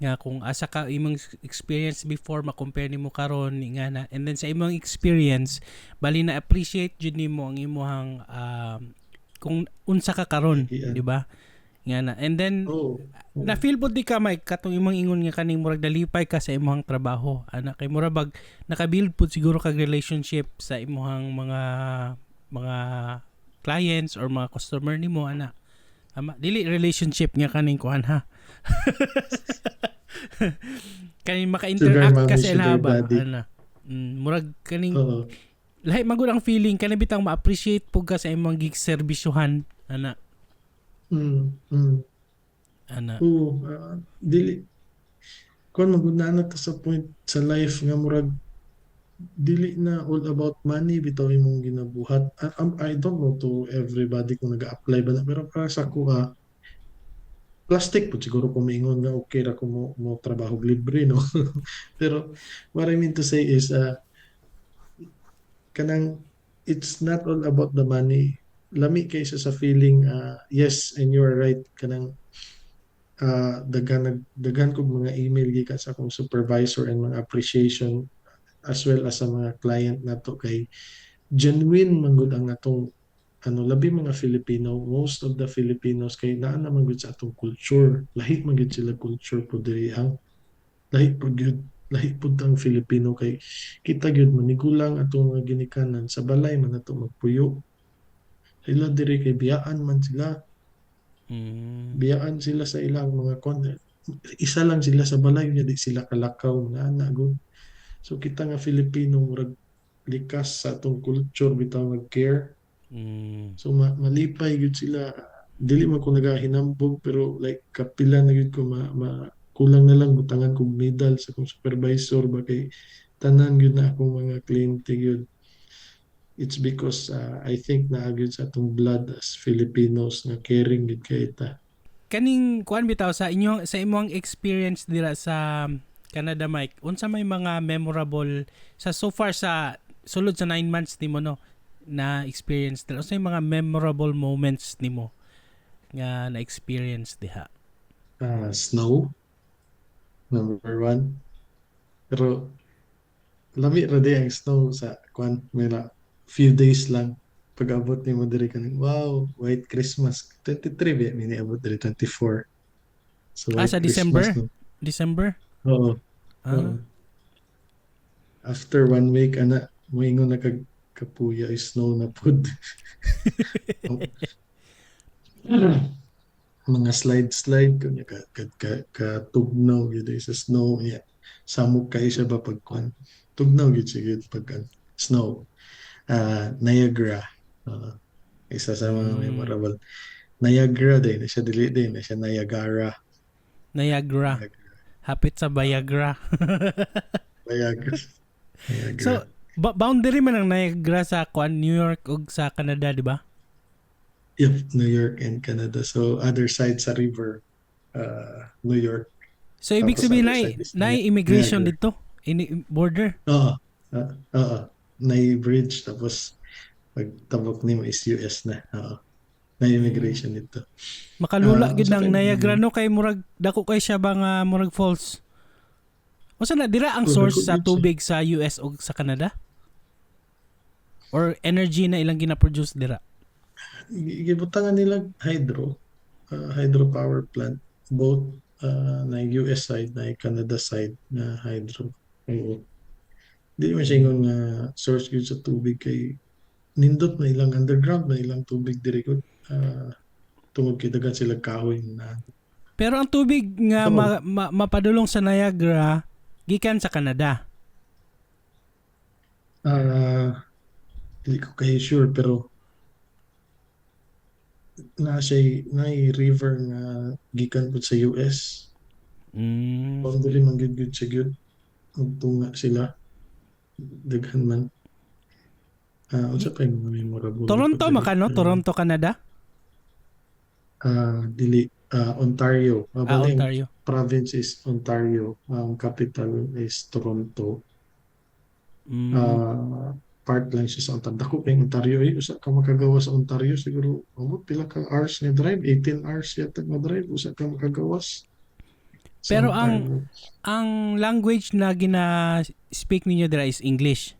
nga kung asa ka imong experience before, ma-compare nimo karon nga na, and then sa imong experience bali na appreciate jud nimo ang imuhang kung unsa ka karon, di ba, nga na, and then na feel pod di ka, Mike, katong imong ingon nga kaning murag nalipay ka sa imong trabaho ana, kay murag bag naka-build pud siguro kag relationship sa imong mga clients or mga customer nimo ana. Tama, dili relationship nga kaning kuan ha, kaning maka-interact Sugar ka mommy, sa ilaha sugar ba daddy. ana. Murag kaning lahi man gud ang feeling kani bitang ma-appreciate pud ka sa imong gig-serbisyuhan ana. Ana. Oo, dili kuan man gud na ta sa point sa life nga murag dili na all about money bitaw imong ginabuhat. I don't know to everybody kung nag-apply ba na, pero para sa kuha Plastic po siguro kung miingon nga okay ra ko mo trabaho libre, no? Pero what I mean to say is kanang it's not all about the money. Lami kaysa sa feeling. Yes, and you are right, kanang daghan kog mga email gikan sa akong supervisor and mga appreciation as well as sa mga client nato kay genuine man gud ang atong ano, labi mga Filipino. Most of the Filipinos kay naa naman gud sa atong culture, lahi man gud sila culture po diri, ang lahi pud gyud, lahi pud ang Filipino kay kita gyud manigulang atong mga ginikanan sa balay man ato magpuyo. Sila diri kay biyaan man sila. Biyaan sila sa ilang mga kon, isa lang sila sa balay nya, di sila kalakaw nga ana gud. So kita nga Filipino, murag likas sa atong culture bitaw mag-care. So malipay gyud sila. Dili man ko nagahinambog, pero like kapila na gyud ko ma kulang na lang butangan kog medal sa akong supervisor ba kay tanan gyud na akong mga kliyente gyud. It's because I think naa gyud sa atong blood as Filipinos nga caring gyud kay ta. Kaning kuan bitaw, sa inyong sa imong experience dira sa Canada, Mike, unsa may mga memorable sa so far sa sulod sa 9 months nimo, no, na experience dira? Unsa may mga memorable moments nimo nga na experience diha? Snow number one. Pero lami ra di ang snow sa kuan, may na few days lang. Pag abot nimo diri kaning wow, white Christmas. 23 ba mi niabot diri, 24. So Ah, white sa December? Christmas, no? December? Oo. Ah. Oo. After one week ana, moingon na kag kapuya is snow na pud. Mga slide slide kunya ka tugnaw gyud sa snow niya. Samok kay siya ba pag kuan. Tugnaw gyud siya gyud pag snow. Niagara. Isa sa mga memorable. Niagara din na siya, dili din na siya Niagara. Niagara. Niagara. Hapit sa Viagra. Niagara. Niagara. So, boundary man ang Niagara sa kuan, New York ug sa Canada, di ba? Yep, New York and Canada. So other side sa river, New York. So ibig Tapos sabihin other na side is na immigration Niagara. dito in border. Oo. Oo. Na bridge, tapos pagtabok nimo is US na. Oo. Na immigration dito. Makalula Ah, gyud unsa ng kay- Niagara, no, kay murag dako kay siya ba nga murag falls. Unsa na dira ang Oh, source dako sa gyud siya. tubig sa US ug sa Canada? Or energy na ilang gina-produce dira? Gibutangan nila hydropower plant, both na US side na Canada side na hydro. Oo. Di man siya ingon nga source gyud sa tubig kay nindot na ilang underground na ilang tubig diri gud. Tungod kay daghan sila kahoy na Pero ang tubig nga Oo. mapadulong sa Niagara gikan sa Canada. Hindi ko kayo sure, pero na siya na river nga gikan pud sa US. Boundary man gyud gyud siya gyud. Magtunga sila. Daghan man. Unsa pa yung mga memorable Toronto na pud maka no? diri? Toronto, Canada? Dili, Ontario. Bali, ang Ontario. Province is Ontario. Ang capital is Toronto. Part lang siya sa Ontario. Dako kay Ontario eh. Usa ka makagawas sa Ontario siguro amot pila ka hours nga drive, 18 hours yata nga drive usa ka makagawas sa Pero Ontario. Ang language na gina-speak ninyo dira is English.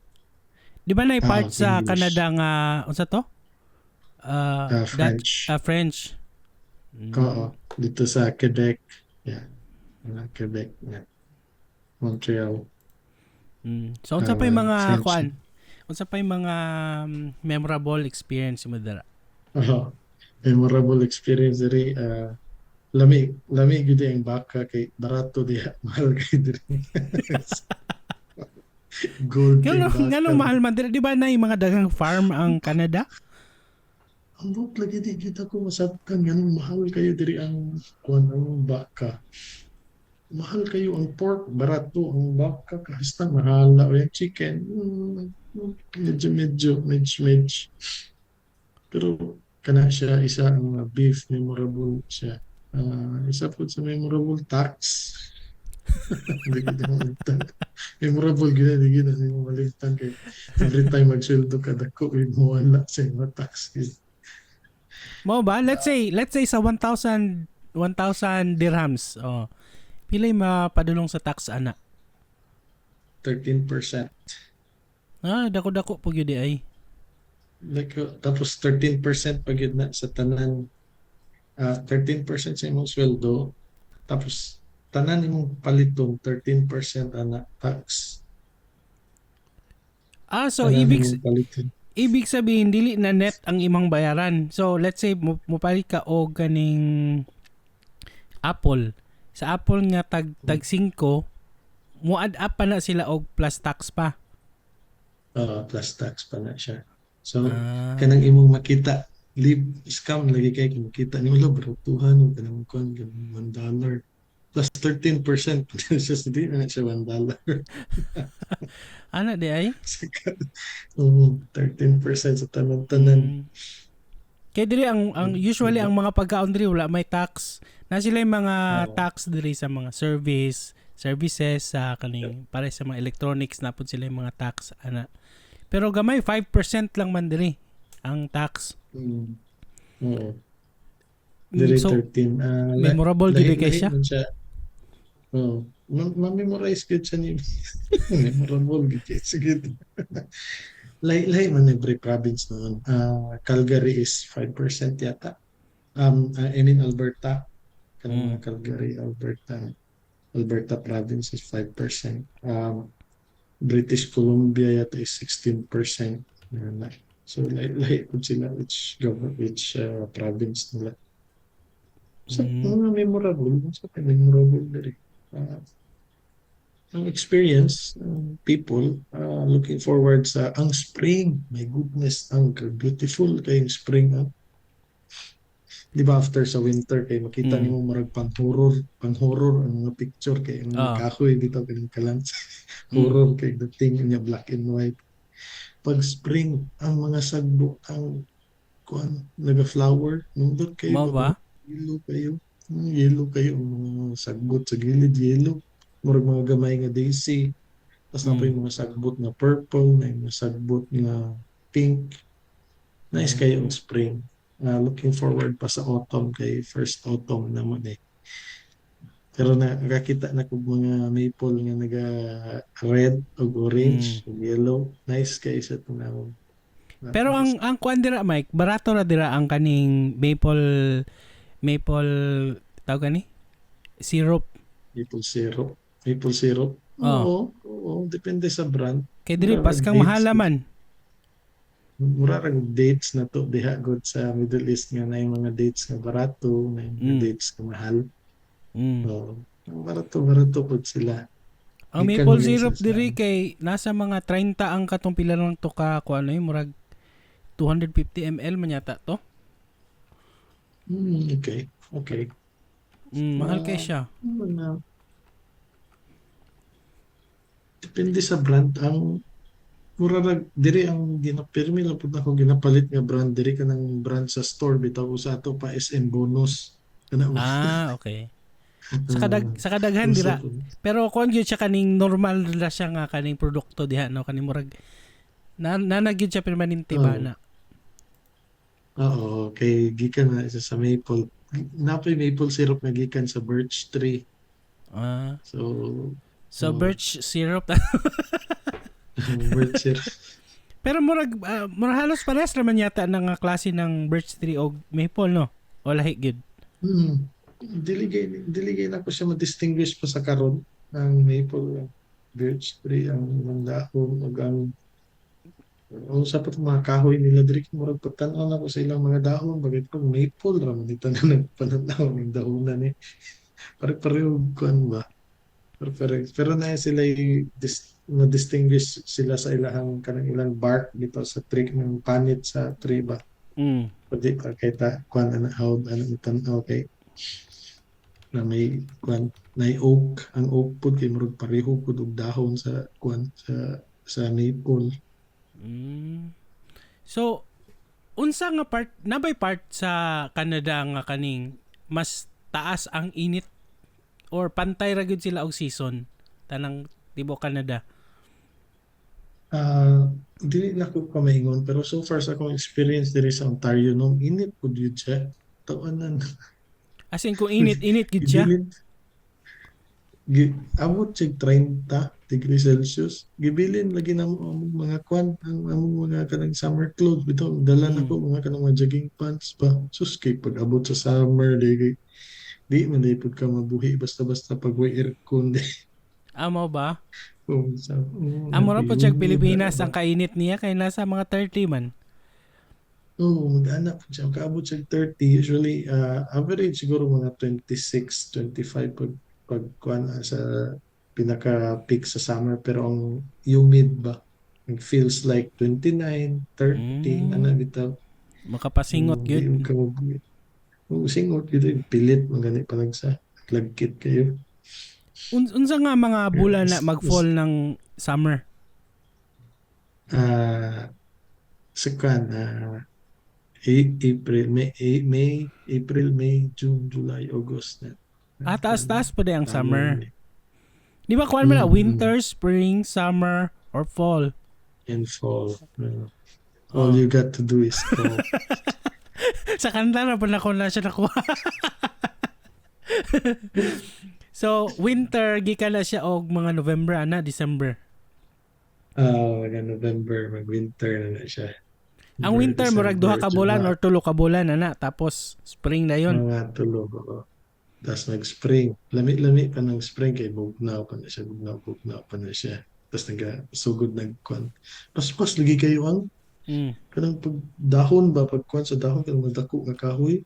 Di ba na part sa English. Canada nga unsa to? French. Dutch, French. Oo, dito sa Quebec. Yeah. Quebec. Yeah. Montreal. So unsa pa yung mga French. kuan? Unsa pa yung mga memorable experience mo dira? Oo. Memorable experience diri, lami lami gyud ang baka kay barato diha, mahal kay diri. Gold kay Ngano baka. Nganong mahal man dira? Di ba na yung mga daghang farm ang Canada? Ambot lagi, di gyud ako masabtan nganong mahal kayo diri ang kuan, ang baka. Mahal kayo ang pork, barato ang baka, kahasta mahal na o yung chicken. Medyo medyo medyo medyo. Pero kana siya isa ang mga beef, memorable siya. Isa po sa memorable, tax. Hindi ko na malimtan. Memorable gyud, hindi gyud na mo malimtan kay every time magsweldo ka, dako mo wala sa imong tax gyud. Mo ba? Let's say sa 1,000 1,000 dirhams. Oh. Pilay mapadulong sa tax ana? 13%. Ah, dako-dako po gyud ay. Like, tapos 13% pa gyud na sa tanan, 13% sa imong sweldo, tapos tanan imong paliton 13% ana tax. Ah, so Tanan ibig imong paliton. Ibig sabihin dili na net ang imong bayaran. So let's say mopalit ka og kaning Apple. Sa Apple nga tag 5, mo add up pa na sila og plus tax pa. Plus tax pa na siya. So kanang imong makita lib scam lagi kay kung makita nimo, "Lo, baratuhan og kanang kuan, kanang $1," plus 13% siya, so di na siya $1. Ana di ay? Oo, 13% sa tanan-tanan. Kay diri ang usually ang mga pagkaon diri wala may tax. Na sila yung mga tax diri sa mga services, sa kaning pare sa mga electronics na pud sila yung mga tax ana. Pero gamay, 5% lang man diri ang tax. Oo. Diri So 13. Memorable gid kay Lahi-lahi siya. Man siya. Oo. Ma-memorize gud siya ni memorable gud kay. Sige. Lahi-lahi man every province noon. Calgary is 5% yata. I mean Alberta. Kanang mga Calgary, Alberta. Alberta province is 5%. British Columbia yata is 16%. Yan na. So lahi-lahi pud sila each government, each province nila. So, mga memorable, sa memorable diri. Ang experience, ang people looking forward sa ang spring. My goodness, ang beautiful kayong spring. Ah. Di ba after sa winter kay makita nimo murag pang horror ang mga picture kay ang mga kahoy dito kanang kalans. Horror kay dating niya, black and white. Pag spring, ang mga sagbo ang kuan naga-flower, nindot kayo. Mao ba? Yellow kayo. Yellow kayo ang mga sagbot sa gilid, yellow. Murag mga gamay nga daisy. Tapos na yung mga sagbot nga purple, na yung mga sagbot nga pink. Nice kayo ang spring. Looking forward pa sa autumn kay first autumn naman eh. Pero na nakakita na kog mga maple nga naga red ug orange ug yellow. Nice kay sa tunawon. Pero ang kuan dira, Mike, barato ra dira ang kaning maple maple tawag gani? Syrup. Maple syrup. Maple syrup. Oh. Oo, depende sa brand. Kay diri Mura pas rag kang dates. mahala man. Mura rag dates na to diha gud sa Middle East nga na yung mga dates nga barato, na yung mga dates nga mahal. Oo. Ang barato barato pud sila. Ang Gikan maple yun syrup diri kay nasa mga 30 ang katong pila lang to ka kuan ano, murag 250 ml man yata to. Okay. Mahal kay siya. Mga depende sa brand. Ang mura rag diri ang ginapirmi lang pud ako ginapalit nga brand diri, kanang brand sa store bitaw, sa ato pa SM Bonus kana ba? Ah, okay. Sa kadaghan Uso dira. po. Pero kuan gyud siya, kaning normal ra siya nga kaning produkto diha, no, kaning murag na na gyud siya permanente ba Oo. na. Oo, kay gikan na isa sa maple. Napoy maple syrup nga gikan sa birch tree. So, So Oo. birch syrup. Birch syrup. Pero murag halos parehas raman yata ng nga klase ng birch tree og maple, no? O lahi gyud? Dili gay na ko siya ma-distinguish pa sa karon ang maple, ang birch tree, ang mga dahon ug ang sa pa mga kahoy nila diri, murag pagtan-aw nako sa ilang mga dahon bagay ko maple ra man dito na nagpananaw ng dahonan ni pare-pareho kuan ba, pare-pareho, pero na sila na-distinguish sila sa ilahang kanang ilang bark dito sa tree, ng panit sa tree ba. Pwede pa kay ta kuan ana, how ano tan-aw kay na may kuan na oak, ang oak pud kay murag pareho pud og dahon sa kuan sa maple. So unsa nga part, nabay part sa Canada nga kaning mas taas ang init or pantay ra gyud sila og season tanang tibuok Canada? Ah, dili na ko kamaingon, pero so far sa akong experience diri sa Ontario, no, init pud yun siya. Tawanan. As in kung init-init gid siya. Gibilin abot siya 30 degrees Celsius. Gibilin lagi na mo ang mga kwan, ang among mga kanang summer clothes bitaw dala na ko mga kanang mga jogging pants pa. Sus, kay pag abot sa summer di di man di pud ka mabuhi basta-basta pag way aircon di. Amo ba? Oh, sa, Amo ra po siya humid na Pilipinas ba? ang kainit niya kay nasa mga 30 man. Oo, mag-anak po siya. Kaabot siya 30. Usually, average siguro mga 26, 25 pag kuan na sa pinaka-peak sa summer. Pero ang humid ba? It feels like 29, 30, ano bitaw. Makapasingot Di gyud. mo ka mabuhi. Oo, singot yun. Pilit, magani pa lang sa lagkit kayo. Unsa nga mga bulan na mag-fall ng summer? Sa kuan, April, May, May, April, May, June, July, August na. Ah, taas-taas pa di ang summer. Summer. Di ba kuan man na Mm. winter, spring, summer, or fall? And fall. All you got to do is go. Sa kanta na pa na ko na siya nakuha. So, winter gikan na siya og mga November ana, December. Ah, mga November, mag-winter na na siya. Ang winter murag duha ka bulan December, or tulo ka bulan ana, tapos spring na yon. Mga tulo, oo. Tapos nag-spring. Lami-lami pa ng spring kay bugnaw pa na siya, bugnaw, bugnaw pa na siya. Tapos nagasugod nagkuan. Paspas lagi kayo ang kanang pag dahon ba, pag kuan sa dahon kanang madako nga kahoy.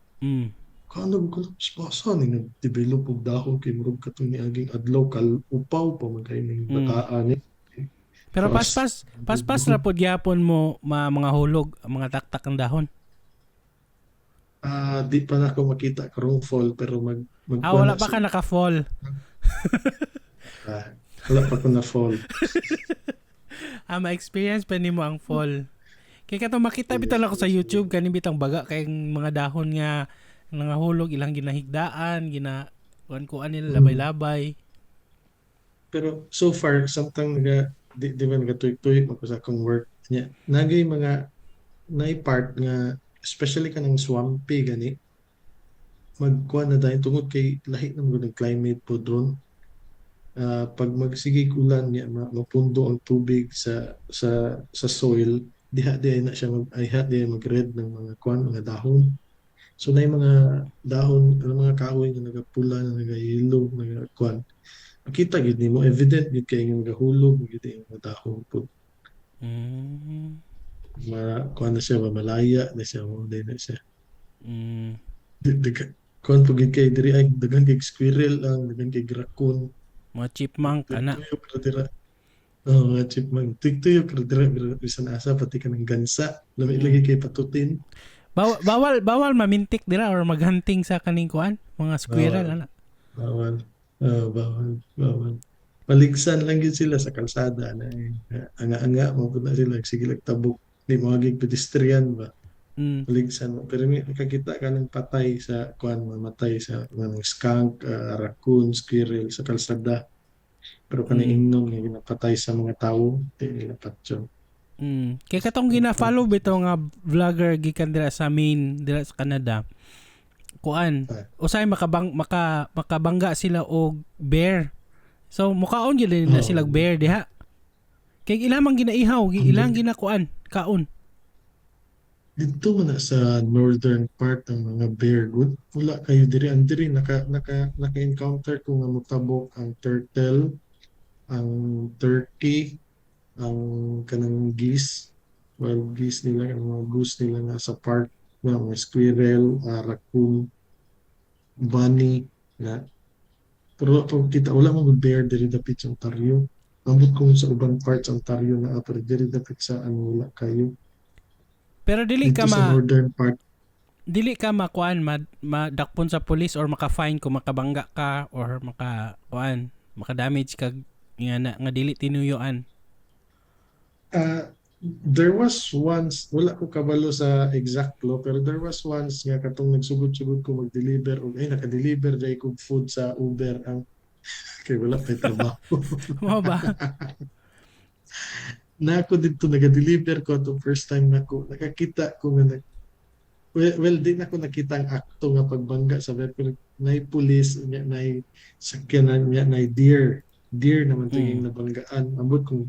Kano ko spasa ni nag-develop og dahon kay murag katong niaging adlaw kal upaw pa man kay ning bataan ni. Pero Tapos, paspas paspas ra pod gyapon mo mga hulog, mga taktak ang dahon. Ah, di pa na ako makita karong fall, pero mag mag Ah, wala pa ka naka-fall. Ah, wala pa ko na fall. Ah, ma-experience pa nimo ang fall. Kay katong makita bitaw ako sa YouTube kani bitang baga kay mga dahon nga nangahulog, ilang ginahigdaan, gina kuan kuan nila, labay-labay. Pero so far samtang naga di ba nagatuyok-tuyok man ko sa akong work niya. Nagay mga nay part nga especially kanang swampy gani magkuan na dahil tungod kay lahi na man gud ang climate po doon. Ah, pag magsige ulan niya mapundo ang tubig sa soil diha diha na siya mag ay diha mag-red ng mga kuan, mga dahon. So na mga dahon ang mga kahoy nga nagapula na nagayelo nagakuan. Makita gid nimo, evident gid kay nga nagahulog gid ang mga dahon po. Ma kuan na siya, malaya na siya, mo na siya. Kuan po gid kay diri ay daghan kay squirrel, ang daghan kay raccoon. Mga chipmunk ana. Tuyok ra dira. Oh, mga chipmunk. Tuyok ra dira bisan asa, pati ka ng gansa. Lami lagi kay patutin. Bawal bawal mamintik dira or maghunting sa kaning kuan, mga squirrel Bawal. Ana. Bawal. Oh, bawal, bawal. Paligsan lang gyud sila sa kalsada na eh. Anga-anga mo pud na sila, sige lang tabok. Di mo agig pedestrian ba. Paligsan mo. Pero may nakakita ka ng patay sa kuan, mamatay sa mga skunk, raccoon, squirrel sa kalsada. Pero kanang ingnon nga ginapatay sa mga tawo, di nila patyon. Kay katong gina-follow bitaw nga vlogger gikan dira sa Maine, dira sa Canada. Kuan, usay makabangga sila og bear. So mukaon gyud nila sila og bear diha. Kay ilang man ginaihaw, ilang ginakuan, kaon. Dito man na sa northern part ang mga bear good. Wala kayo diri, ang diri naka naka naka-encounter ko nga motabok ang turtle, ang turkey, ang kanang geese, wild geese nila, ang mga goose nila nga sa park, na mga squirrel, raccoon, bunny na. Pero pag kita wala man gud bear diri dapit sa Ontario. Ambot kung sa uban parts Ontario na, pero diri dapit sa ano wala kayo. Pero dili Dito ka sa ma northern part. Dili ka makuan, madakpon sa police or maka-fine kung makabangga ka or maka kuan, maka-damage ka nga na, nga dili tinuyuan? Ah, There was once, wala ko kabalo sa exact law, pero there was once nga katong nagsugod-sugod ko mag-deliver og ay naka-deliver jay kog food sa Uber ang kay wala pa'y trabaho. Mao ba? Na ako dito naga-deliver ko atong first time nako nakakita ko nga nag well, di na ko nakita ang akto nga pagbangga sa, pero nay pulis nya, nay sakyanan niya, nay deer deer naman to yung nabanggaan. Ambot kung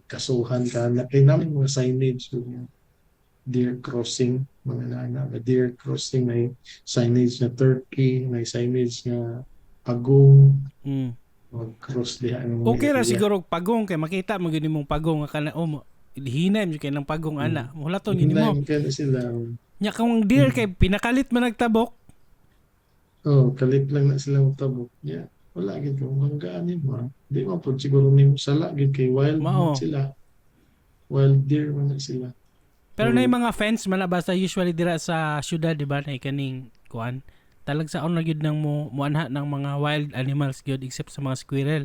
kasuhan ka na kay namin mga signage yung deer crossing, mga na na deer crossing, may signage na turkey, may signage nga pagong mag-cross diha ang mga Okay ra area. Siguro og pagong kay makita mo gyud nimong pagong nga kana oh hinay mo kay ng pagong ana. Hulaton yun mo. Hinay kay na sila. Nya kung deer kay pinakalit man nagtabok. Oh, kalit lang na sila tabok. Yeah. Wala gid kung banggaan nimo. Ah. Di man pud siguro nimo sala gid kay wild Mao. man sila. Wild deer man na sila. Pero So, na mga fence man na basta usually dira sa syudad, di ba, na kaning kuan. Talagsaon na gyud nang mo muanha ng mga wild animals gyud except sa mga squirrel.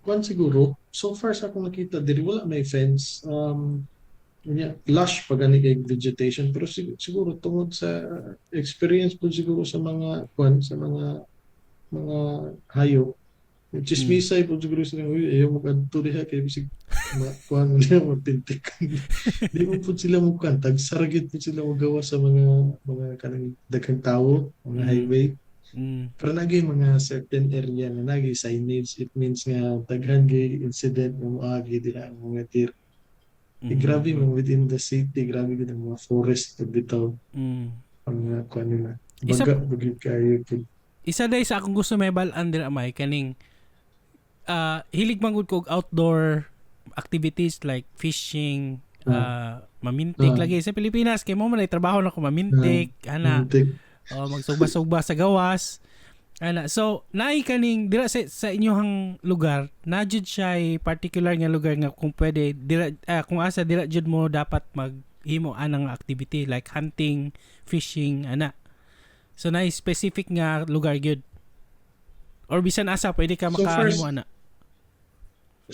Kuan siguro, so far sa akong nakita diri wala may fence. Yeah, lush pa gani kay vegetation, pero siguro tungod sa experience po siguro sa mga kuan, sa mga hayop. Chismisay po siguro sila, "Uy, ayaw mo kadto diha kay bisig ma kuan niya magtintik." Di mo po sila mo kuan, tagsara gyud po sila mogawa sa mga kanang daghang tawo, mga highway. Pero nagay mga certain area na nagay signage, it means nga daghan kay incident nga moagi diha ang mga deer. Eh, grabe man within the city, grabe gud ang mga forest pag bitaw ang mga kuan nila. Baga gyud kayo pud. Isa day sa akong gusto may balaan dira may kaning hilig man gud ko og outdoor activities like fishing, mamintik lagi sa Pilipinas kay mo man ay trabaho na ko mamintik, ana. Muntik. O magsugba-sugba sa gawas. Ana, so naay kaning dira sa inyong lugar, na jud siya ay particular nga lugar nga kung pwede dira kung asa dira jud mo dapat maghimo anang activity like hunting, fishing, ana. So naay specific nga lugar gyud. Or bisan asa pwede ka So makahimo ana.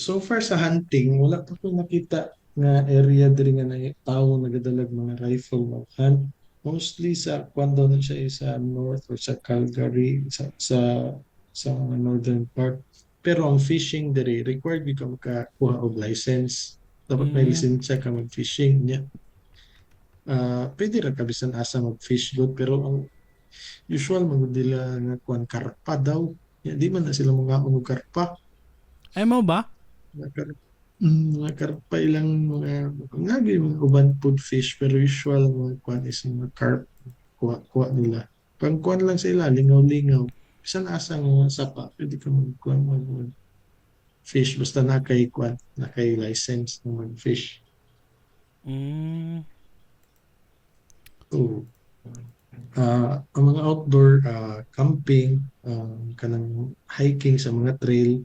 So far sa hunting, wala pa ko nakita nga area diri nga na tao nagadalag mga rifle mag hunt. Mostly sa kuan daw na siya eh, sa north or sa Calgary, sa mga northern part. Pero ang fishing diri, required gyud ka makakuha og license. Dapat may lisensya ka mag-fishing niya. Ah, pwede ra ka bisan asa mag-fish good, pero ang usual man gud nila nga kuan, karpa daw. Ya, di man na sila mangaon og karpa. Ay, mo ba? Mga karpa ilang mga ngagi mga uban food fish, pero usual mga kuan is mga carp kuha kuha nila. Pang kuan lang sila, lingaw-lingaw. Bisan asa nga sapa pwede ka mag kuan, mag fish, basta na kay kuan, na kay license na mag fish. So, ang mga outdoor camping, kanang hiking sa mga trail,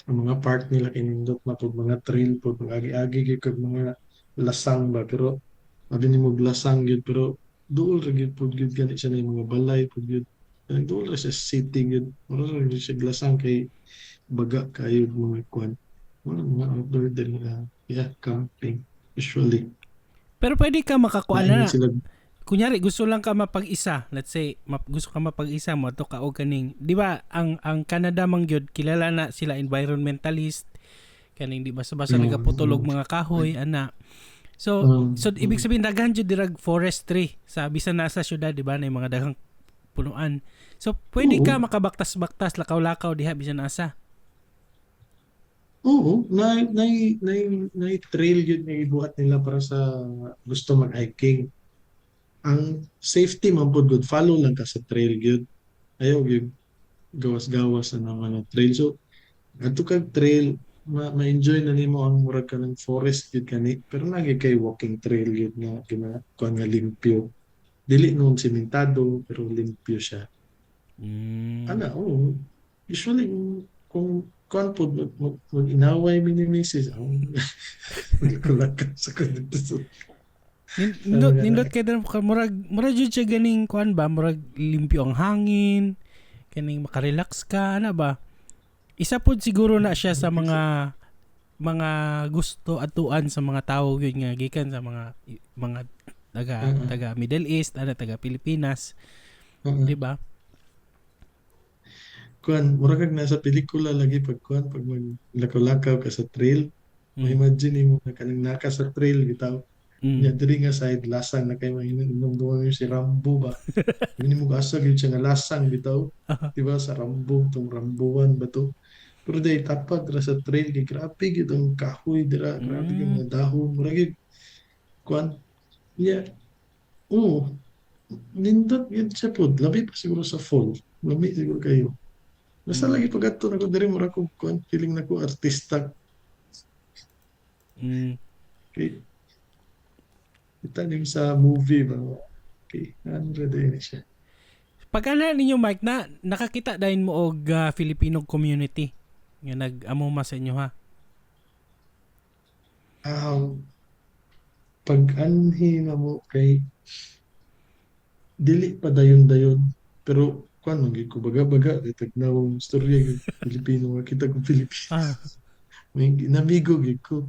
ang mga park nila kay nindot na pud mga trail pud, mag-agi-agi gyud kag mga lasang ba, pero abi nimo lasang gyud, pero duol ra gyud pud gyud gani siya na yung mga balay pud gyud. Kanang duol ra siya city gyud. Mura ra gyud siya lasang kay baga kayo mga kuan. Mga outdoor din na, yeah, camping usually. Pero pwede ka makakuan Lain na. Sila. Kunyari gusto lang ka mapag-isa, let's say gusto ka mapag-isa mo to ka og kaning, di ba ang Canada man gyud kilala na sila environmentalist, kaning di basta-basta nagaputol og mga kahoy ana. So so ibig sabihin daghan jud dirag forestry sa bisan nasa syudad, di ba, na mga daghang punuan. So pwede ka makabaktas-baktas, lakaw-lakaw diha bisan asa. Oo, na trail yun na ibuhat nila para sa gusto mag-hiking. Ang safety man pud good, follow lang ka sa trail gyud. Ayaw gyud gawas-gawas na ng mga trail. So, adto kag trail, ma-enjoy na nimo ang murag ka ng forest gyud kani, pero nagi kay walking trail gyud nga gina kuan nga limpyo. Dili noon simentado pero limpyo siya. Ana, oo. Usually kung kuan pod mag inaway mi ni Mrs. Ang magkulak sa dito sa Nindot Ano nindot kay dira murag jud siya ganing kuan ba, murag limpyo ang hangin, kaning makarelax ka ana ba. Isa pod siguro na siya sa mga mga gusto atuan sa mga tawo gyud nga gikan sa mga taga taga Middle East ana, taga Pilipinas, di ba? Kuan, mura kag nasa pelikula lagi pag kuan, pag maglakaw-lakaw ka sa trail. Ma-imagine nimo na kanang naka sa trail bitaw. Nya diri nga side lasang na kay mainom-inom si Rambo ba. Hindi mo asa gyud siya nga lasang bitaw. Di ba sa Rambo, tong Rambuan ba to? Pero dahil tapag ra sa trail kay grabe gyud ang kahoy dira, grabe gyud mga dahon, mura gyud kuan. Yeah. Oo. Nindot gyud siya pod. Labi pa siguro sa fall. Lami siguro kayo. Basta lagi pag adto nako diri, mura ko kuan, feeling nako artista kay kita nim sa movie ba. Okay, ano ra din siya. Pag ana ninyo, Mike, na nakakita dayon mo og Filipino community nga nag-amuma sa inyo ha? Pag anhi na mo kay dili pa dayon-dayon, pero kuan man gyud ko, baga-baga kay tagnaw istorya gyud Pilipino nga kita kong Pilipino. May namigo gyud ko.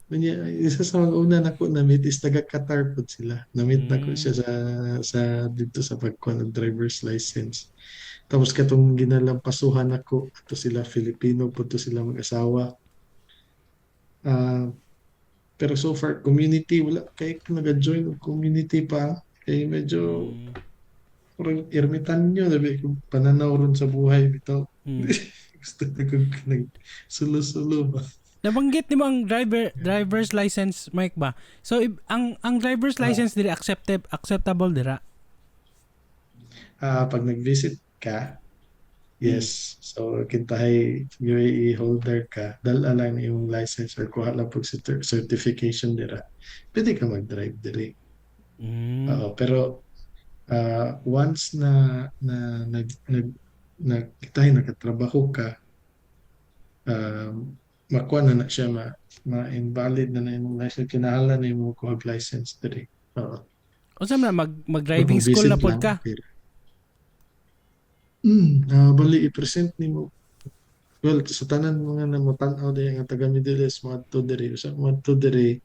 Unya, isa sa mga una nako na-meet is taga Qatar pud sila. Na-meet nako siya sa dito sa pagkuha ng driver's license. Tapos katong ginalampasuhan nako ato sila, Filipino pud to sila mag-asawa. Pero so far community, wala kay ko naga-join og community pa kay medyo murag ermitanyo na kung pananaw ron sa buhay bitaw. Gusto na kong nag sulo-sulo ba. Nabanggit nimo ang driver's license, Mike, ba? So ang driver's license diri accepted acceptable dira? Pag nag-visit ka, yes. So kintahay UAE holder ka, dala lang yung license or kuha lang pag certification dira. Pwede ka mag-drive diri. Oo, pero once na na nag nag na kintahay nakatrabaho ka, makuha na na siya, ma ma-invalid na na imong license, kinahanglan na imo kuha og license diri. Oo. Unsa man na, mag Pero driving kung school visit na pod lang, ka? okay ra. Bali i-present nimo. Well, sa tanan mga namotan-aw diha nga taga Middle East moadto diri, usa moadto diri,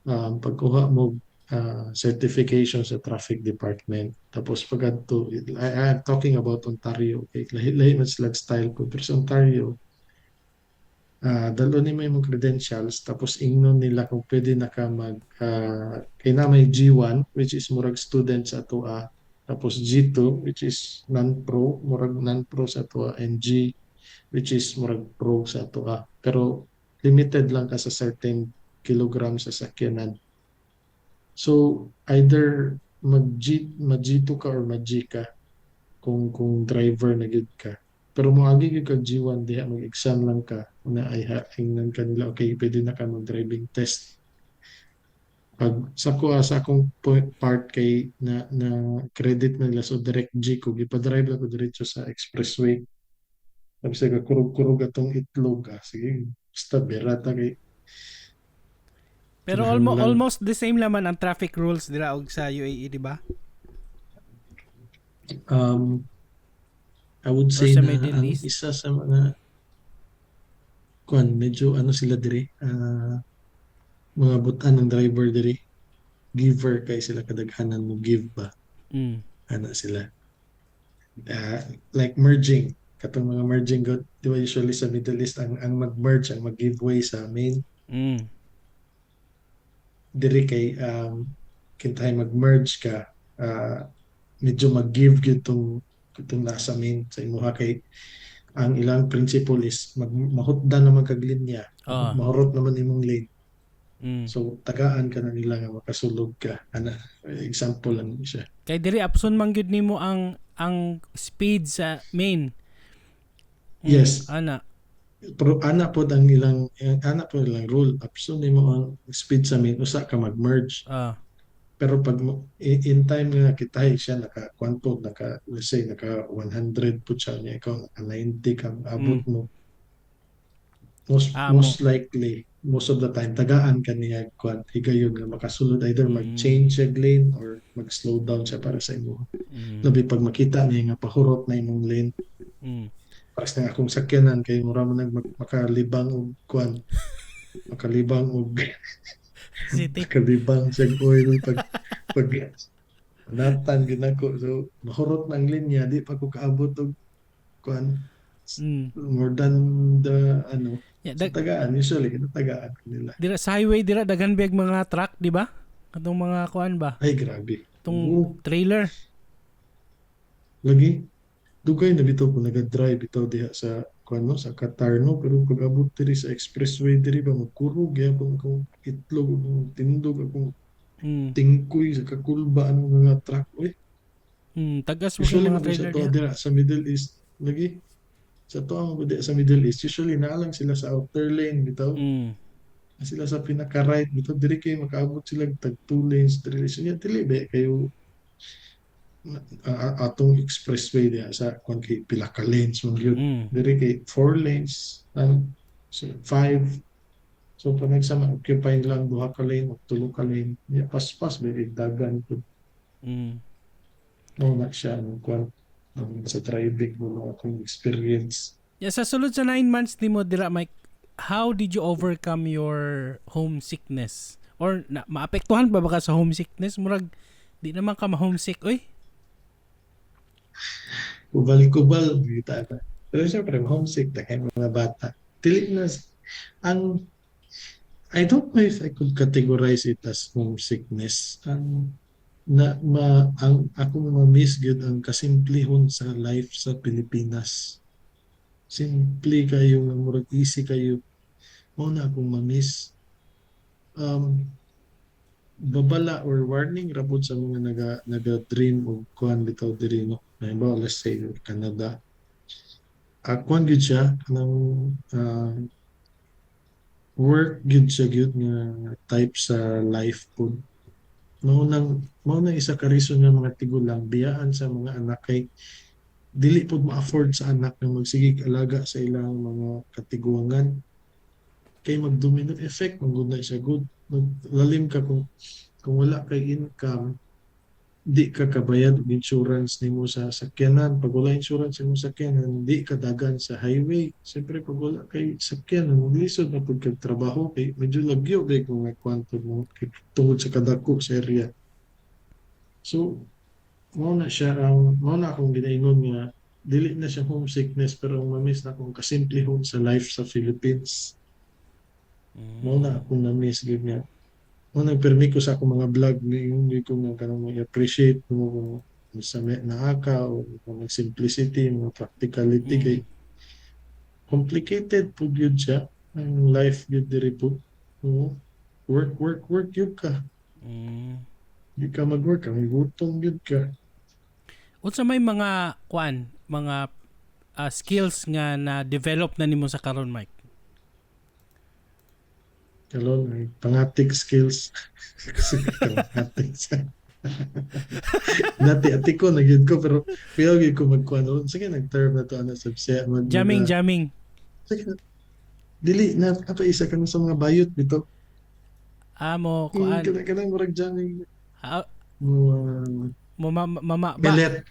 pagkuha mo certification sa traffic department. Tapos pag adto, I'm talking about Ontario, okay? Lahi-lahi man sila style ko, pero sa Ontario, dalon nimo imong credentials, tapos ingnon nila kung pwede na ka mag kay na may G1, which is murag student sa atoa, tapos G2, which is non-pro, murag non-pro sa atoa, and G, which is murag pro sa atoa, pero limited lang ka sa certain kilogram sa sakyanan. So either mag G, mag G2 ka or mag G ka kung driver na gyud ka. Pero moagi gyud kag G1 diha, mag-exam lang ka na ay ingnan ka nila, okay, pwede na ka mag driving test. Pag sa ko, sa akong part kay na credit na nila, so direct G ko, gipa-drive lang ko diretso sa expressway. Sabi sa kurog-kurog atong itlog, ah, sige, basta berata kay Pero kinahanglan. Almost the same naman ang traffic rules dira og sa UAE, di ba? I would Or say sa na Middle ang East? Isa sa mga kuan, medyo ano sila diri, mga butan ng driver diri, giver kay sila, kadaghanan mo give ba. Ana sila. Like merging, katong mga merging good, di ba usually sa Middle East ang mag-merge, ang mag-give way sa main? Diri kay kintahay mag-merge ka, medyo mag-give gyud tong itong nasa main sa imuha kay ang ilang principle is mag mahutdan naman kag linya, mahurot naman imong lane. So tagaan ka na nila nga makasulod ka ana, example lang siya. Kay diri apson man gyud nimo ang speed sa main. Yes. Ana. Pero ana pod ang ilang, ana pod ilang rule, apson nimo ang speed sa main usa ka mag-merge. Pero pag in time nga kitahay siya naka kuan po, naka, let's say naka 100 po siya niya, ikaw naka 90 ka, abot mo, most most likely, most of the time tagaan ka niya kuan, higayon nga makasulod, either mag-change siya lane or mag-slow down siya para sa imo, labi pag makita niya nga pahurot na imong lane. Para sa akong sakyanan kay mura mo nag makalibang og kuan. Makalibang og City. Makalibang siya oil pag natan gyud nako. So mahurot ng linya, di pa ko kaabot og kuan, more than the ano. Sa tagaan, usually tagaan nila. Dira sa highway dira, daghan big mga truck, di ba? Katong mga kuan ba? Ay, grabe. Itong Oo. Trailer. Lagi dugay na bitaw ko naga-drive bitaw diha sa kuan, no, sa Qatar, no, pero pag abot diri sa expressway diri ba, magkurog gyapon akong itlog, akong tindog, akong tingkoy sa kakulba ang mga truck oy. Tagas mo Usually mga man sa trailer to diha. Dira sa Middle East, lagi sa to ang dira sa Middle East, usually naa lang sila sa outer lane bitaw. Sila sa pinaka right bitaw. Diri kay makaabot sila tag two lanes, three lanes. Nya dili ba kayo atong expressway diha sa kuan kay pila ka lanes man gyud. Diri kay four lanes ang, so five. So pag nagsama occupy lang duha ka lane o tulo ka lane, ya paspas ba dagan pud. Mao na siya ang kuan, ang sa driving mo akong experience. Yeah, sa sulod sa 9 months nimo dira, Mike, how did you overcome your homesickness? Or na, maapektuhan ba ka sa homesickness? Murag di naman ka ma-homesick, oy. Kubal-kubal kita na. Pero siyempre, homesick na kay mga bata. Dili na ang I don't know if I could categorize it as homesickness. Ang na ma ang akong ma-miss gyud ang kasimplihon sa life sa Pilipinas. Simple kayo nga murag easy kayo. Mao na akong ma-miss. Babala or warning ra pud sa mga naga dream og kuan bitaw diri, no. Halimbawa, let's say Canada. Kuan gyud siya kanang work gyud siya gyud nga type sa life pud. Mao nang isa ka reason nga mga tigulang biyaan sa mga anak kay dili pud ma-afford sa anak nga magsigig alaga sa ilang mga katiguangan. Kay mag-domino effect man gud na siya good. Maglalim ka kung wala kay income, di ka kabayad og insurance nimo sa sakyanan. Pag wala insurance nimo sa sakyanan, di ka dagan sa highway. Siyempre, pag wala kay sakyanan, maglisod na pud kag trabaho kay medyo lagyo kay kung may kwanto mo kay tungod sa kadako sa area. So, mao na akong ginaingon nga dili na siya homesickness, pero ang ma-miss na akong kasimplehon sa life sa Philippines. Mao na akong na-miss gyud nga. Mao nang permi ko sa akong mga vlog ngayon ko nga kanang appreciate mo kung sa may naa ka o kung simplicity, mga practicality kay complicated pud gyud siya ang life gyud diri pud. Oo. Work, work, work gyud ka. Di ka mag-work, ang gutom gyud ka. Unsa may mga kuan, mga skills nga na develop na nimo sa karon, Mike? Karon ay pangatik skills. Kasi pangatik sa Nati ati ko na gyud ko, pero kuyaw gyud ko magkuan. Sige, nag-term na to ana sa siya mag Jamming, jamming. Sige. Dili na pa isa ka na sa mga bayot bitaw. Amo kuan. Kanang murag jamming. Ah, Mo mo mama ba? Millet.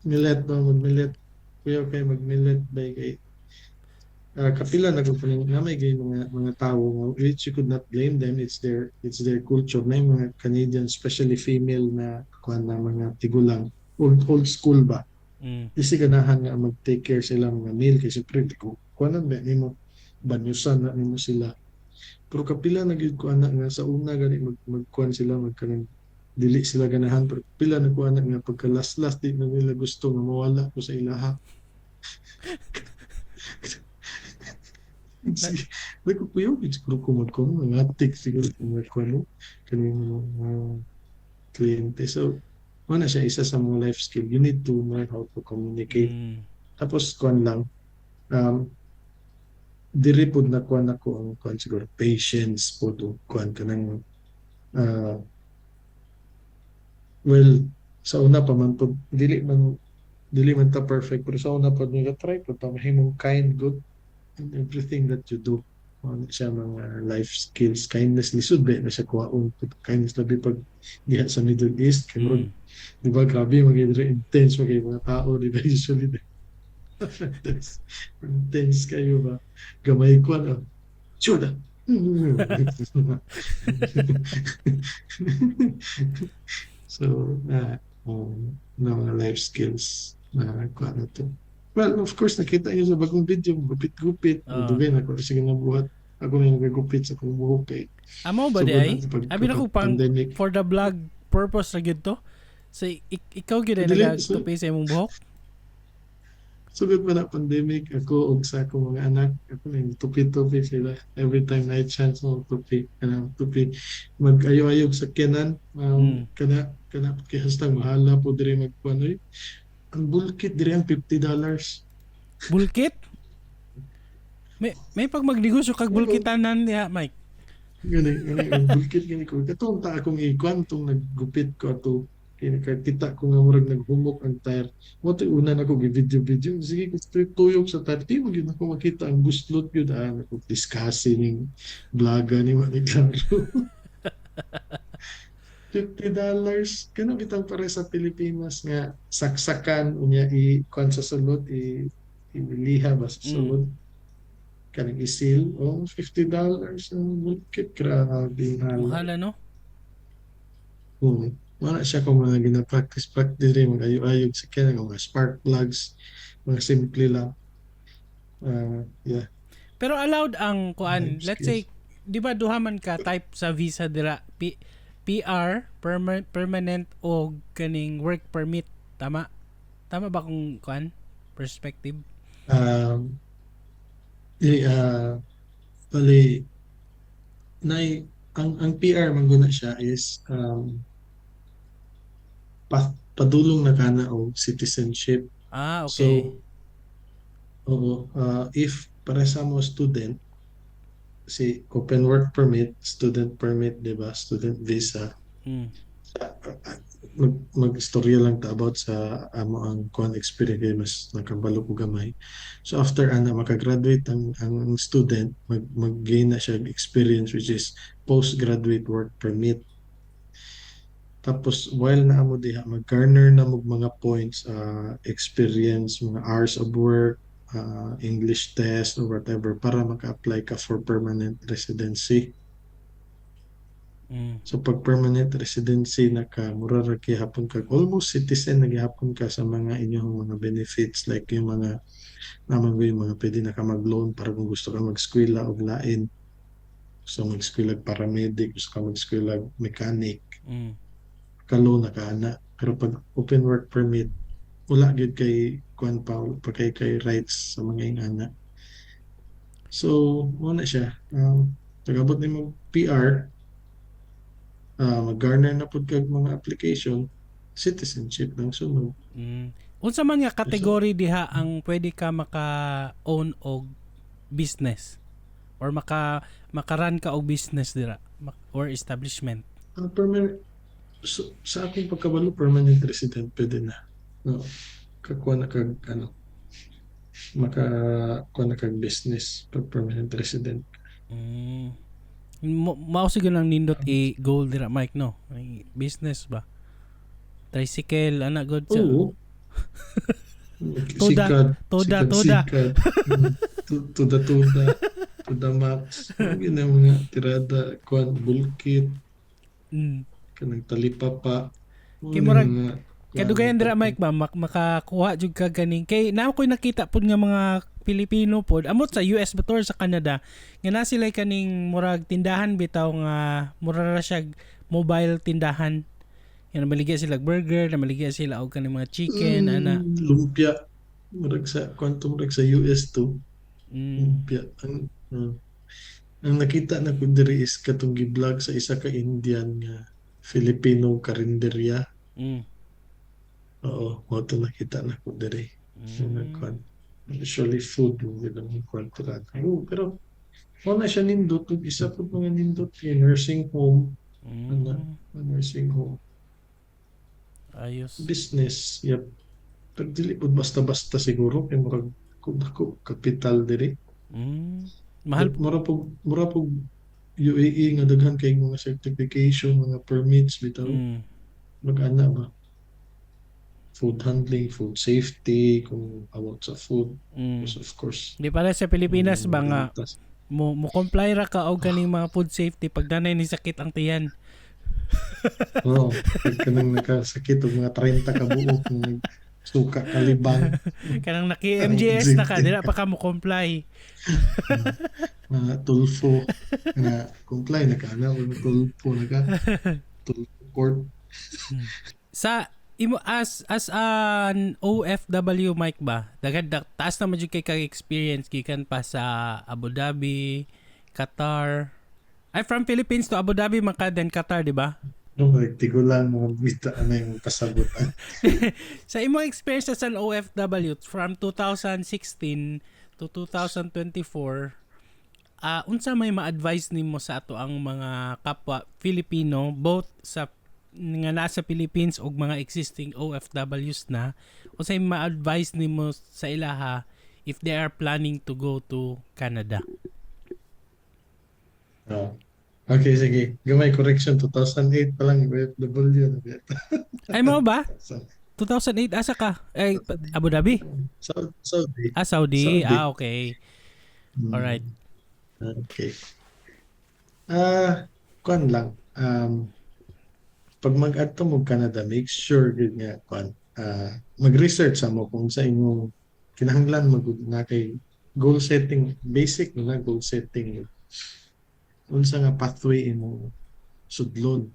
Millet ba, mag-millet. Kuyaw kay mag-millet bay kay kapila na ko na may gay mga tao nga which you could not blame them, it's their culture na yung mga Canadian, especially female na kuan na mga tigulang, old school ba, di si ganahan nga mag-take care sila mga meal kay siyempre di ko kuanan ba nimo, banyusan na nimo sila. Pero kapila na gyud ko ana nga sa una gani magkuan sila, magkanang dili sila ganahan, pero pila na ko ana nga pagkalaslas di na nila gusto nga mawala ko sa ilaha. Sige, ko kuya, siguro ko magkuan, mga tik siguro ko magkuan, no? Kaning mga kliyente. So, mao na siya isa sa mga life skill. You need to learn how to communicate. Tapos kuan lang, diri pud na kuan ako ang kuan siguro patience pud ug kuan kanang well, sa una pa man pud dili man ta perfect, pero sa una pud nga try pud ta mahimong kind good in everything that you do. Mao na siya mga life skills. Kindness, lisod ba na siya kuhaon pud kindness, labi pag diha sa Middle East kay murag, di ba, grabe mga intense mga mga tao, di ba? Usually intense, intense kayo ba, gamay ko ano. Sure. So, na mga life skills na kuha na to. Well, of course, nakita niyo sa bagong video, gupit-gupit. Dugay na ko sige na buhat. Ako na yung nagagupit sa akong buhok kay Amo ba di sugod ay? na sa pag, Abi na ko pang pandemic. for the vlog purpose ra gyud to. So ikaw gyud ay Dili, nagatupi sa imong buhok? Sugod pa na pandemic, ako og sa akong mga anak, ako na yung tupi-tupi sila. Every time na chance mo tupi, kanang tupi. Mag-ayo-ayo sa sakyanan, kana kana kay hastang mahala po diri magkuan oy. Ang bulkit diri ang $50. Bulkit? May pag magnegosyo kag bulkitanan niya, Mike. Gani, gani, ang bulkit gani ko. Katong ta akong ikuan tong naggupit ko ato. Kaya kita ko nga murag naghumok ang tire. Mo to'y una na ko gi-video-video. Sige, gusto tuyok sa tire. Di mo gyud ako makita ang buslot gyud ah. Nako discussing ning vlogger ni wa ni klaro. $50. Kano bitang pare sa Pilipinas nga saksakan unya i kuan sa sulod, i iliha ba sa sulod. Kaning isil, oh, $50 ang bulkit, grabe hala. Mahala, no? Oo. Wala siya kung mga gina-practice practice rin, mga ayo-ayog sa kanya, mga spark plugs, mga simple lang. Yeah. Pero allowed ang kuan, Life let's skills. say, di ba duha man ka type sa visa dira, PR, permanent o kaning work permit, tama? Tama ba kung kuan perspective? Bali, nay, ang PR man guna siya is padulong na kana og citizenship. Ah, okay. So, oo, if para sa mo student, si open work permit, student permit, di ba? Student visa. Mag-istorya lang ta about sa amo ang kuan experience kay mas nakabalo ko gamay. So after ana makagraduate ang student, mag-gain na siya og experience, which is postgraduate work permit. Tapos while naa mo diha, mag-garner na mo mga points, experience, mga hours of work, English test or whatever para maka-apply ka for permanent residency. So pag permanent residency na ka, mura ra gihapon ka, almost citizen na gihapon ka sa mga inyong mga benefits, like yung mga naman ko yung mga pwede na ka mag-loan para kung gusto ka mag-eskwela og lain. Gusto mag-eskwela og paramedic, gusto ka mag-eskwela og mechanic, ka-loan na ka ana. Pero pag open work permit, wala gyud kay kuan pa, wala pa kay rights sa mga ingana. So, mao na siya. Pag-abot nimo PR, mag-garner na pud kag mga application, citizenship lang sunod. Unsa man nga category diha ang pwede ka maka-own og business or maka-run ka og business dira or establishment? Permanent, so, sa akong pagkabalo, permanent resident pwede na. No, kakuha na kag ano, makakuha na kag business pag permanent resident. Mao siguro lang nindot i goal dira, Mike, no? Ay, business ba? Tricycle ana god sa Oo. Toda, Sikat, toda, sikat, toda. sikat. Toda, toda, to the max. Yun ang mga tirada, kuan, bulkit, kanang talipapa. Mga Kay murag, mga kuan, kadugayan dira, Mike, ba makakuha jud ka ganing kay naa ko'y nakita pud nga mga Pilipino pod amot sa US ba to or sa Canada nga na sila kaning murag tindahan bitaw nga mura ra siya mobile tindahan nga namaligya sila og burger, namaligya sila og kaning mga chicken ana. Lumpia. Murag sa, kuan to, murag sa US to. Lumpia. Ang nakita na ko diri is katong gi-vlog sa isa ka Indian nga Filipino karinderya. Oo, mao to nakita na ko diri. Kuan. Usually food yung ilang kuan tirada. Oo, pero mao na siya nindot ug isa pud mga nindot kay nursing home. Ana, nursing home. Ayos. Business, yep. Pero dili pud basta-basta siguro kay murag kung dako kapital diri. Mahal. Mura pug UAE nga daghan kay mga certification, mga permits bitaw. Mag-ana ba? Food handling, food safety, kung about sa food. Because of course, Di pala sa Pilipinas ba nga ligtas. Mo comply ra ka og kaning mga food safety pag danay ni sakit ang tiyan. Oo, pag kanang nakasakit og mga 30 ka buok ng suka kalibang. Kanang naki-MJS na ka, dira pa ka mo comply. Mga Tulfo na comply na ka na Tulfo na ka. Tulfo court. Sa imo as an OFW, Mike ba? Daghan taas na man jud kay kag experience gikan pa sa Abu Dhabi, Qatar. Ay, from Philippines to Abu Dhabi man ka, then Qatar, di ba? No, tigulang mga bita na yung kasabutan. Sa imong experience as an OFW from 2016 to 2024, unsa may ma-advise nimo sa ato ang mga kapwa Filipino, both sa nga nasa Philippines ug mga existing OFWs na, unsay ma-advise nimo sa ilaha if they are planning to go to Canada? Oh. Okay, sige. Gamay correction, 2008 pa lang OFW na. Ay, mao ba? So, 2008, asa ka? Ay, Abu Dhabi? Saudi. Ah, Saudi. Saudi. Ah, okay. Alright. Okay. Ah, kuan lang. Pag mag-adto mo Canada, make sure gyud nga kuan, mag-research sa mo kung sa imong kinahanglan mag na kay goal setting, basic na goal setting. Unsa nga pathway imong sudlon?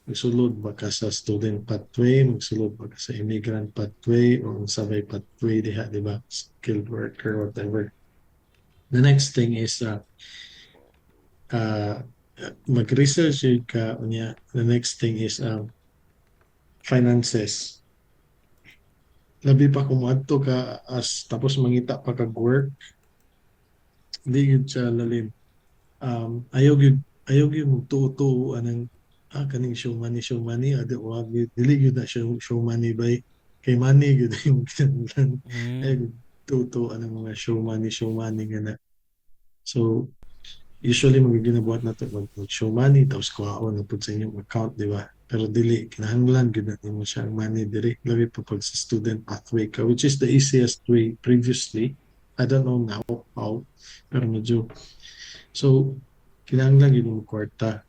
Magsulod ba ka sa student pathway, magsulod ba ka sa immigrant pathway, o unsa may pathway diha, di ba? Skilled worker, whatever. The next thing is mag-research yun ka unya. The next thing is finances. Labi pa kung moadto ka as tapos mangita pa kag work, di yun siya lalim. Ayaw gyud magtuo-tuo anang kaning show money, show money, adi wa gyud, dili gyud na show money bay, kay money gyud yung kinahanglan. Ayaw gyud tuo anang mga show money, show money nga na. So usually mga ginabuhat nato, mag show money tapos kuhaon na pud sa inyong account, di ba? Pero dili kinahanglan gyud na nimo siya ang money diri, labi pa pag sa student pathway ka, which is the easiest way previously. I don't know now how, pero medyo, so kinahanglan gyud mo kwarta.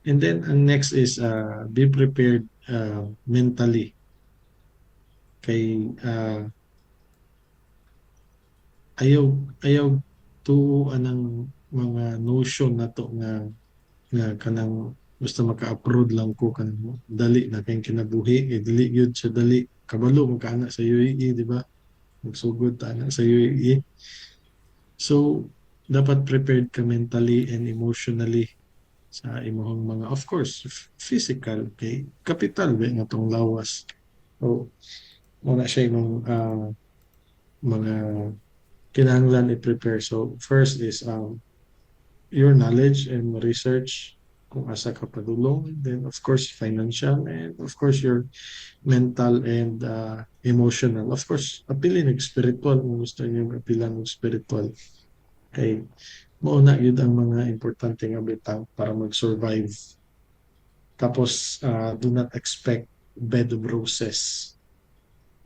And then ang next is be prepared mentally, kay ayaw tuo anang mga notion nato nga kanang basta maka-abroad lang ko, kanang dali na kay kinabuhi, kay dili gyud siya dali. Kabalo man ka ana sa UAE, di ba? Magsugod ta ana sa UAE. So dapat prepared ka mentally and emotionally sa imong mga, of course, physical, kay kapital ba nga tong lawas. So mao na siya imong mga kinahanglan i-prepare. So first is your knowledge and research kung asa ka padulong, then of course financial, and of course your mental and emotional. Of course, apilin og spiritual kung gusto niyo apilan og spiritual, kay mao na gyud ang mga importante nga butang para mag-survive. Tapos do not expect bed of roses,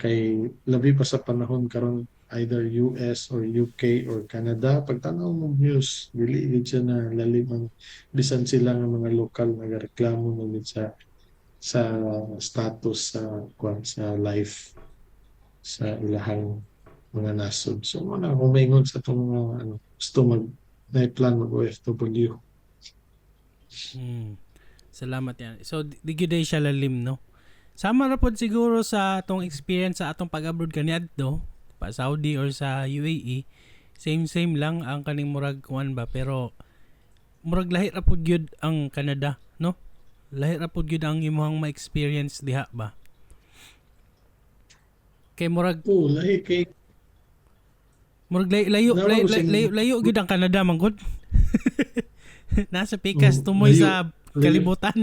kay labi pa sa panahon karon, either US or UK or Canada, pagtanaw mo news, dili gyud siya na lalim ang, bisan sila nga mga lokal nagareklamo na gyud sa status sa kwan, sa life sa ilahang mga nasod. So mao na akong maingon sa atong mga ano, gusto mag na plan mag OFW. Salamat yan. So, di gyud ay siya lalim, no? Sama ra pod siguro sa atong experience sa atong pag-abroad kaniadto pa Saudi or sa UAE. Same same lang ang kaning murag kuan ba, pero murag lahi ra pod gyud ang Canada, no? Lahi ra pod gyud ang imong ma-experience diha ba? Kay murag Oh, lahi kay murag layo layo Nawa layo, ko sa layo, layo gyud ang Canada man gud. Nasa pikas Oh, tumoy layo. sa Layo. kalibutan.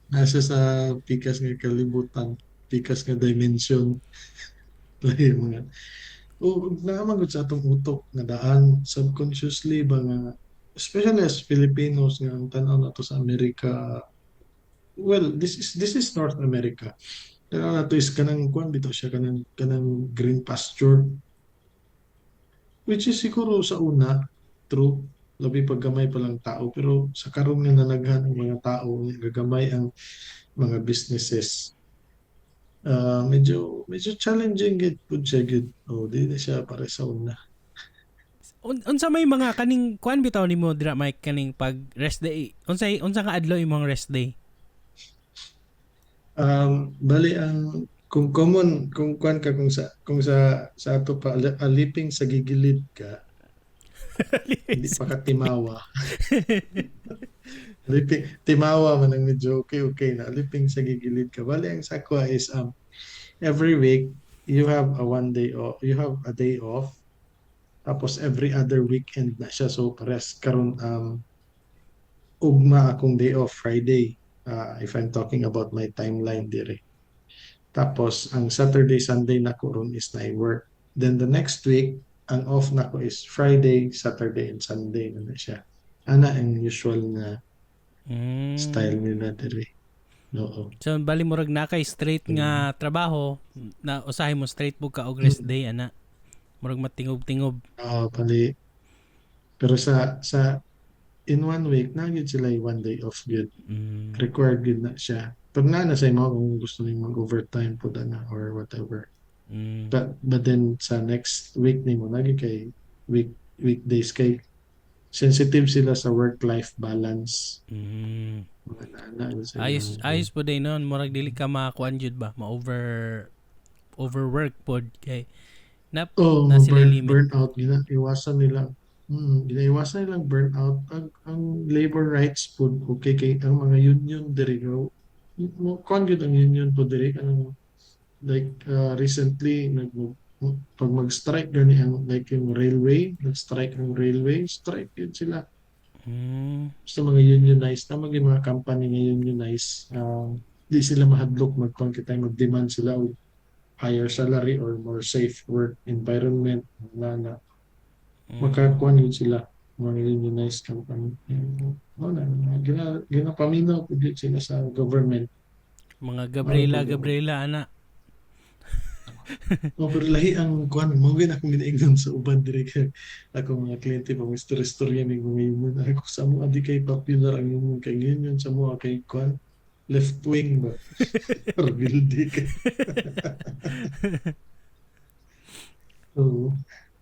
Nasa sa pikas nga kalibutan, pikas nga dimension. Lahi mga. O naa man gud sa atong utok nga daan subconsciously ba nga, especially as Filipinos, nga ang tan-aw nato sa Amerika, well, this is North America. Tan-aw nato is kanang kuan bitaw siya, kanang green pasture. Which is siguro sa una, true, labi pag gamay pa lang tao, pero sa karon nga nanaghan ang mga tao, gagamay ang mga businesses. Ah, medyo medyo challenging gid pud siya gid. Oh, di na siya para sa una. Unsa may mga kaning kuan bitaw nimo dira, Mike, kaning pag rest day? Unsay unsa nga adlaw imong rest day? Bali ang kung common kung kuan ka kung sa ato pa aliping sa gigilid ka, hindi pa ka timawa. Aliping timawa man ang medyo okay okay na aliping sa gigilid ka. Bali ang sa akoa is every week you have a one day off, you have a day off. Tapos every other weekend na siya, so parehas karon ugma akong day off Friday, if I'm talking about my timeline dire. Tapos ang Saturday, Sunday nako ron is na work. Then the next week, ang off nako is Friday, Saturday, and Sunday na na siya. Ana ang usual na style nila dire. Oo. So bali murag na kay straight nga trabaho na usahay mo straight pud ka og rest day ana. Murag matingob-tingob. Oo, bali. Pero sa in one week na gyud sila yung one day off gyud. Required gyud na siya. Pero na sa imo kung gusto nimo mag-overtime pud na or whatever. But then sa next week nimo na gyud kay weekdays kay sensitive sila sa work-life balance. Mga nana sa Ayos ayos po day noon, murag dili ka makuan jud ba, ma-over overwork pod kay na Oh, na sila burn, limit. Burnout gina iwasan nila. Ginaiwasan nilang burnout. Ang labor rights pod okay kay ang mga union diri go. Mo kuan gyud ang union pod diri kanang like recently nag pag mag-strike gani ang like yung railway, nag-strike ang railway, strike yun sila. Sa mga unionized, na mga mga company nga unionized, di sila mahadlok magkuan kita, mag-demand sila og higher salary or more safe work environment na na makakuan yun sila mga unionized company. Oh, na, gina ginapaminaw pud yun sila sa government. Mga Gabriela, Ano po, Gabriela ana. Oh, pero lahi ang kuan mo gyud akong ginaingnan sa uban diri kay akong mga kliyente pa mga istorya mig mga union ako sa amo di kay popular ang union kay union sa mo kay kuan left wing ba rebelde kay. Oo.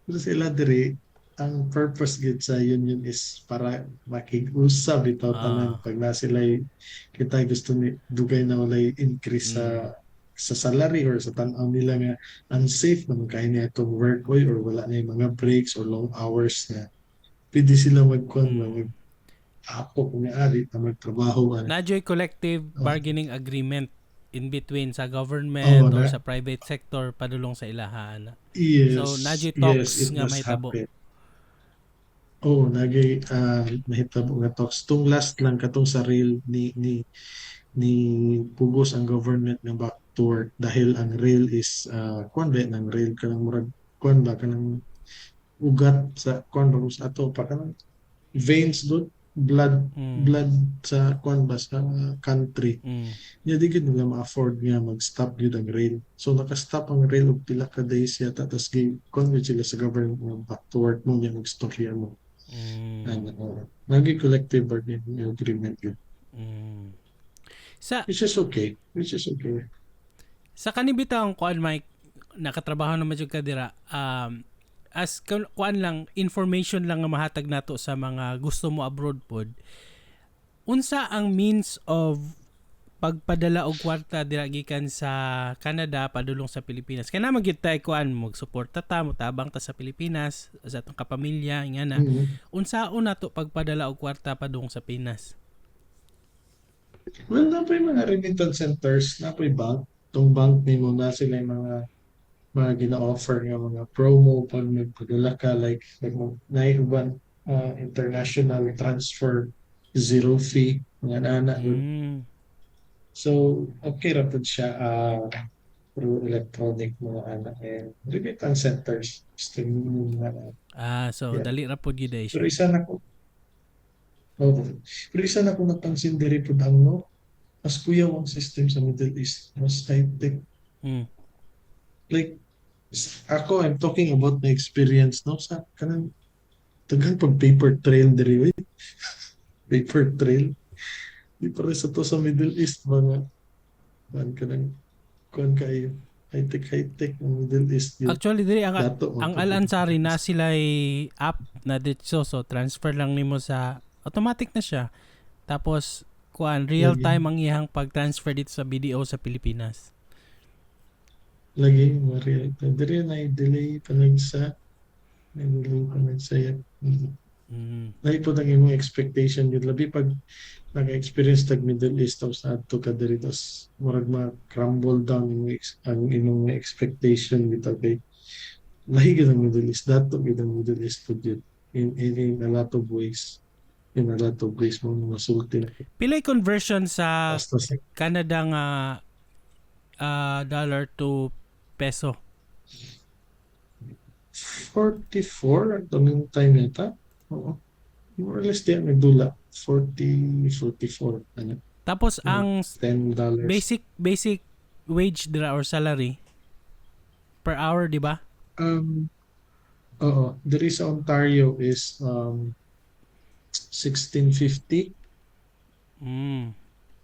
Pero sila diri ang purpose gid sa union is para makig-usab bitaw tanan pag na sila kita gusto ni dugay na walay increase sa salary or sa tan-aw nila nga unsafe naman kay niya itong work oy or wala na yung mga breaks or long hours na pwede sila magkuan mag apok nga ari na magtrabaho ana. Naa juy collective bargaining agreement in between sa government or sa private sector padulong sa ilaha ana. Yes. So, naa juy talks Yes, it nga does mahitabo. happen. Oh, nagay nahitabo nga talks. Tung last lang katong sa rail ni pugos ang government nga back to work dahil ang rail is kuan ba ng rail kanang murag kuan ba kanang ugat sa kuan ba sa ato pa kanang veins doon, blood blood sa kuan ba sa country. Nya di gid nila ma-afford nga mag-stop gyud ang rail. So naka-stop ang rail og pila ka days yata, tas gi kuan gyud sila sa government nga back to work mo niya magstorya mo. Ano, nagi collective bargaining agreement yun. Sa Which is okay. Which is okay. Sa kani bitawng kuan, Mike, nakatrabaho naman jud ka dira. As kuan lang, information lang nga mahatag nato sa mga gusto mo abroad pod. Unsa ang means of pagpadala og kwarta dira gikan sa Canada padulong sa Pilipinas? Kay naa man gyud tay kuan, magsuporta ta, motabang ta sa Pilipinas sa atong kapamilya nga na. Unsaon nato pagpadala og kwarta padung sa Pinas? Well, naa poy mga remittance centers, naa poy bank. Tong bank nimo na sila yung mga gina-offer nga mga promo pag nagpadala ka like mo naay uban international transfer zero fee mga nana. So okay ra pud siya through electronic mga ana and remittance centers streaming mga Ah, so dali ra pud gyud ay Pero siya. Isa na ko. Oh, pero isa na ko napansin diri pud ang no, mas kuyaw ang system sa Middle East, mas high-tech. Like Ako, I'm talking about my experience, no, sa kanang daghan pag paper trail diri, oy. Paper trail. Di pa sa to sa Middle East ba nga kuan kanang kuan kayo, high-tech, high-tech ang Middle East yun. Actually, diri ang Dato ang Al Ansari na sila app na dito, so transfer lang nimo sa automatic na siya. Tapos kuan, real Lagi. Time ang iyang pag-transfer dito sa BDO sa Pilipinas. Lagi real time. Diri na delay pa nag sa may delay pa nag sa. Lahi po ang imong expectation yun. Labi pag naka-experience tag Middle East tapos naadto ka diri, tapos murag ma-crumble down ang imong expectation bitaw kay lahi gyud ang Middle East. Dato gyud ang Middle East pud yun. In a lot of ways. In a lot of ways mo masulti na. Pilay conversion sa Basta sa Canada nga dollar to peso? 44 ang taming time yata. Oo. More or less di ang nagdula. 40, 44. Ano? Tapos ang $10. Basic basic wage dira or salary per hour, di ba? Oo. Diri sa Ontario is 1650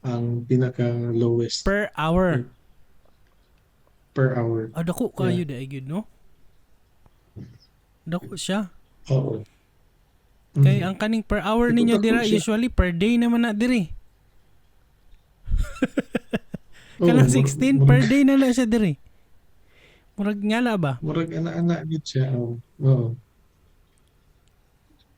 ang pinaka lowest Per hour. Per hour. Ah, dako kayo yeah, gyud, no? Dako siya. Oo. Kay ang kaning per hour Dako, ninyo dako dira siya. Usually per day naman na diri. Oo, Kanang 16 per day na lang siya diri. Murag nga na ba? Murag ana-ana gyud siya. Oo. Oo.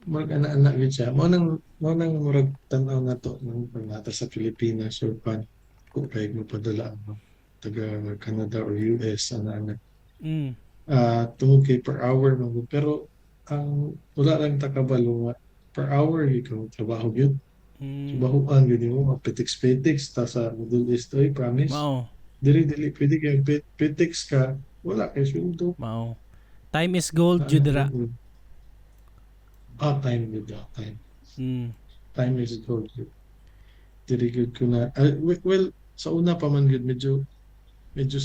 Murag ana-ana gyud siya. Mao nang murag tan-aw na to nang pag nata sa Pilipinas or pan kung kay mo padala ang taga Canada or US ana-ana. Ah, tungod kay per hour man gud, pero ang wala lang ta kabalo nga per hour gyud ka trabaho gyud. Trabahoan gyud nimo, petiks-petiks ta sa Middle East oy, promise. Mao. Diri dili pwede kay petiks ka, wala kay sweldo. Mao. Time is gold jud dira. Ah, time gyud, time. Time is gold gyud. Diri gyud ko na well, sa una pa man gyud medyo medyo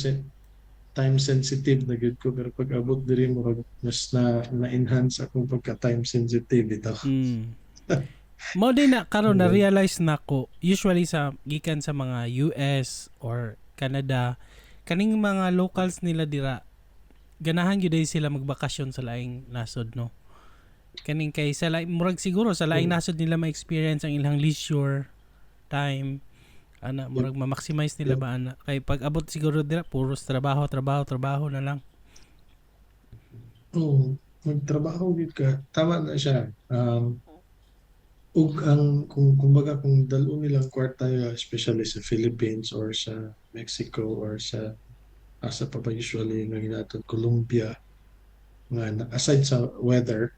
time sensitive na gyud ko, pero pag abot diri murag mas na na-enhance akong pagka time sensitive bitaw. Mao din na karon na realize nako, usually sa gikan sa mga US or Canada, kaning mga locals nila dira, ganahan gyud ay sila magbakasyon sa laing nasod, no? Kaning kay sa laing murag siguro sa laing nasod nila ma-experience ang ilang leisure time ana, murag ma-maximize nila ba ana, kay pag abot siguro dira puros trabaho, trabaho, trabaho na lang. Oo, magtrabaho gyud ka. Tama na siya. Ug ang kung kumbaga kung dal-on nilang kwarta nila, especially sa Philippines or sa Mexico or sa asa pa ba usually nga ginaton, Colombia, nga aside sa weather,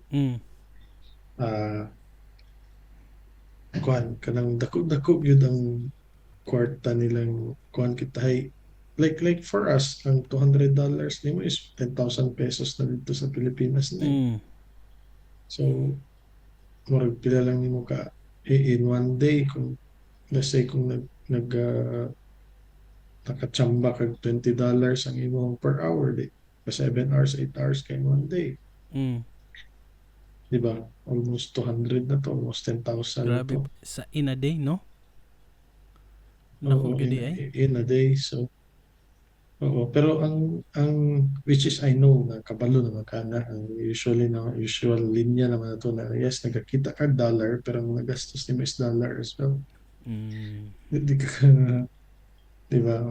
kuan kanang dako-dako gyud ang kwarta nilang kuan kita hay like for us, ang $200 nimo is 10,000 pesos na dito sa Pilipinas na eh. So murag pila lang nimo ka in one day, kung let's say kung nag nag nakachamba kag $20 ang imong per hour, di pa 7 hours, 8 hours kay in one day. Di ba? Almost 200 na to, almost 10,000 na Grabe to. Sa in a day, no? Naku Oo, gyud in, ay. In a day. So oo, pero ang which is I know na kabalo naman ka na ang usually na usual linya naman na to na yes, nagakita ka dollar, pero ang nagastos nimo is dollar as well. Di ka, di ba,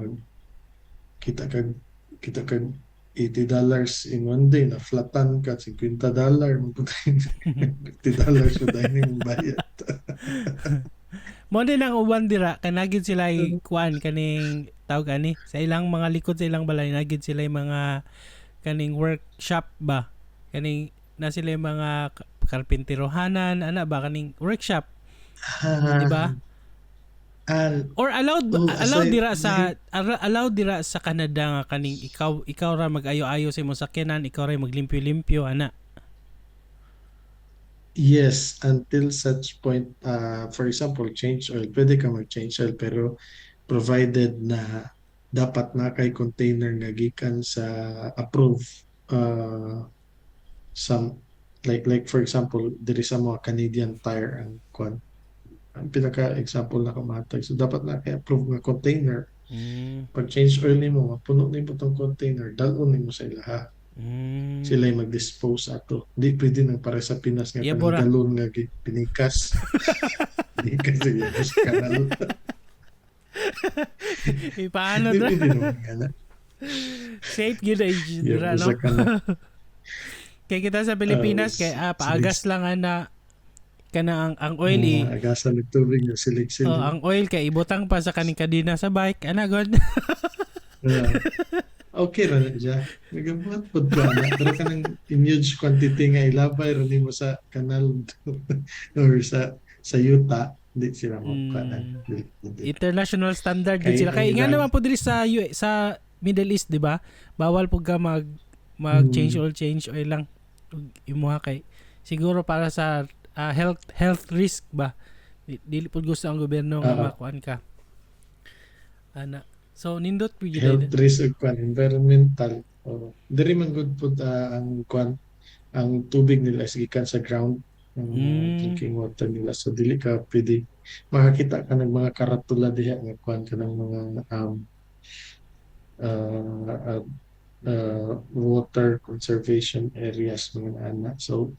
kita kag $80 in one day, na flatan ka $50, $50 mo dahil yung bayad. Mo din ang uban dira kay nagid sila ay kuan, kaning tawag ani sa ilang mga likod, sa ilang balay, nagid sila yung mga kaning workshop ba, kaning na sila yung mga karpinterohanan ana ba, kaning workshop, di ba? Or allowed Oh, allowed dira sa allowed dira sa Canada nga kaning ikaw ikaw ra mag-ayo-ayo sa imong sakyanan, ikaw ra maglimpyo-limpyo ana? Yes, until such point, for example, change oil, pwede ka mag-change oil, pero provided na dapat na kay container nga gikan sa approve Some like for example, diri sa mga Canadian Tire ang kuan, ang pinaka example na kamatag. So dapat na kay approve nga container. Pag change oil nimo, mapuno nimo tong container, dalon nimo sa ilaha. Sila yung mag-dispose ato. Di pwede nang para sa Pinas nga Yabo ra. kanang galon nga pinikas. Pinikas sa yabo sa kanal. Eh, paano Di to? pwede naman nga na. Safe gyud ay Yabo no? sa kanal. Kay kita sa Pilipinas kay paagas lang ana kana ang oil eh. Mga agasan ng tubig na silig-silig. Oh, ang oil kay ibutang pa sa kaning kadena sa bike. Ana god. Okay ra na siya. Nagabuhat pod ko ana. Pero kanang in huge quantity nga ilabay ra nimo sa kanal or sa yuta, di sila mo kanan. Di. International standard din Kay sila. Kay ang nga naman po diri sa sa Middle East, di ba? Bawal pud ka mag mag change oil, change oil lang ug imuha kay siguro para sa health health risk ba. Dili pud gusto ang gobyerno nga makuan ka. Ana. So nindot pud gyud. Health risk ug kwan environmental. Oh, diri man gud pud ang kwan, ang tubig nila is gikan sa ground, ang drinking water nila, so dili ka pwede makakita ka ng mga karatula diha nga kwan, kanang mga water conservation areas, mga ana. So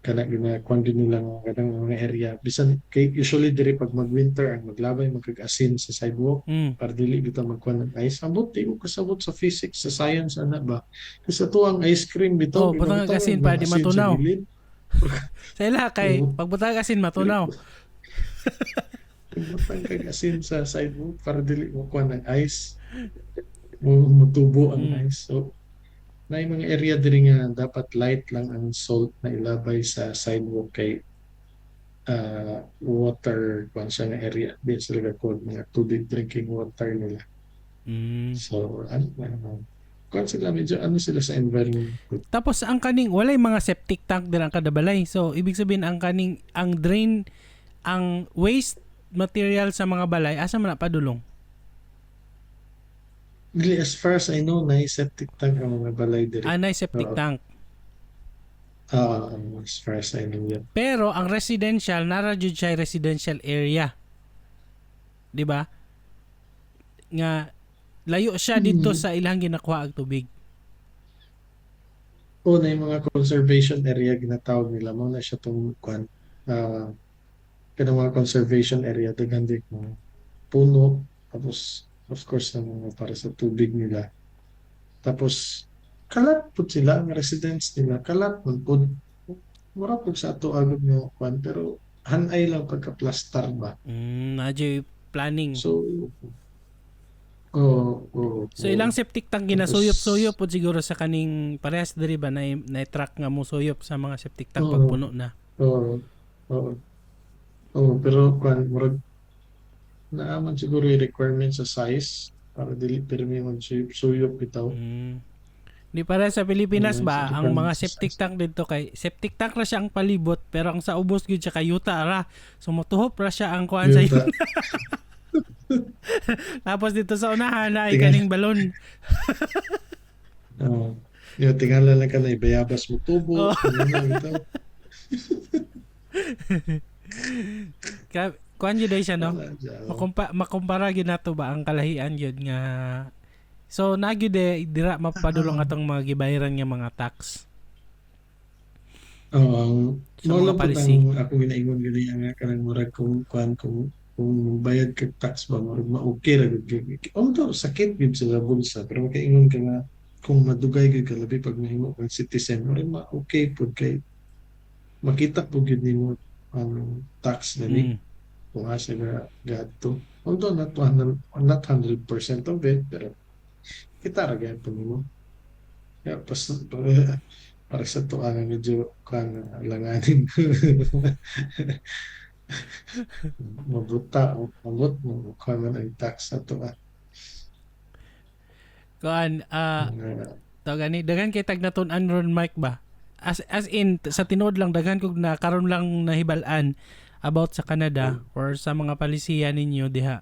kana gina kwan din nila nga kanang mga area, bisan kay usually diri pag mag-winter ang maglabay magkag asin sa sidewalk para dili bitaw magkuan ng ice. Ambot, di ko kasabot sa physics, sa science ana ba. Kasi ato ang ice cream bitaw Oh, butang ginabutangan asin mga para di asin sa matunaw. gilid. Sa ila kay pagbutang asin matunaw. Butang kag asin sa sidewalk para dili mo kuan ng ice. Mo mutubo ang ice. So na mga area diri nga dapat light lang ang salt na ilabay sa sidewalk kay water kuan siya nga area. Di sila gakuha mga tubig, drinking water nila. So ano, kuan sila, medyo ano sila sa environment. Tapos ang kaning walay mga septic tank din ang kada balay. So ibig sabihin ang kaning ang drain, ang waste material sa mga balay, asa man na padulong? Dili, as far as I know, na septic tank ang mga balay diri. Anay septic tank. Ah, as far as I know, yeah. Pero ang residential, nara jud siya residential area. 'Di ba? Nga layo siya dito sa ilang ginakuha ang tubig. O na yung mga conservation area ginatawag nila mo na siya tong kuan, kanang mga conservation area, daghan di mga puno, tapos of course ng mga para sa tubig nila. Tapos kalat pud sila, ang residents nila kalat man pud, mura pud sa ato agad nga kuan, pero hanay lang pagka-plastar ba. Naa planning. So oh. So ilang septic tank ginasuyop-suyop pud siguro sa kaning parehas diri ba na truck nga mo suyop sa mga septic tank pag puno na. Oo, pero kuan, murag naa man siguro yung requirement sa size para dili pirmi mag suyop bitaw. Di para sa Pilipinas Oo, ba sa ang mga requirement sa septic size. tank dito kay septic tank ra siya ang palibot, pero ang sa ubos gyud siya kay yuta ra. Sumutuhop ra siya ang kuan sa Yuta. Tapos dito sa unahan na ay Tingnan. Kaning balon. Oo. Yo, tingala lang ka na ibayabas mo tubo. Ano na bitaw. Kuan gyud ay siya, no? Wala siya, oh. Makumpara gyud nato ba ang kalahian gyud nga. So na gyud eh, dira mapadulong atong mga gibayaran nga mga tax. Oo, ang Sa mao mga lang pud policy. ang akong ginaingon gani nga kanang murag kung kuan, kung bayad kag tax ba, murag ma-okay ra gud gyud. Although sakit gyud sila bulsa, pero makaingon ka nga kung madugay gyud ka, labi pag mahimo kang citizen, murag ma-okay pud kay makita pud gyud nimo ang tax gani kung asa ga gadto. Although not 100, not 100% of it, pero kita ra gyud nimo. Kaya pas, para sa to ang medyo kuan langanin. Mabuta o amot mo kuan man ang tax sa to ah. Kuan to gani daghan kay tag natun-an ron, Mike, ba. As in sa tinuod lang, daghan kog na karon lang nahibal-an about sa Canada or sa mga palisiya ninyo diha.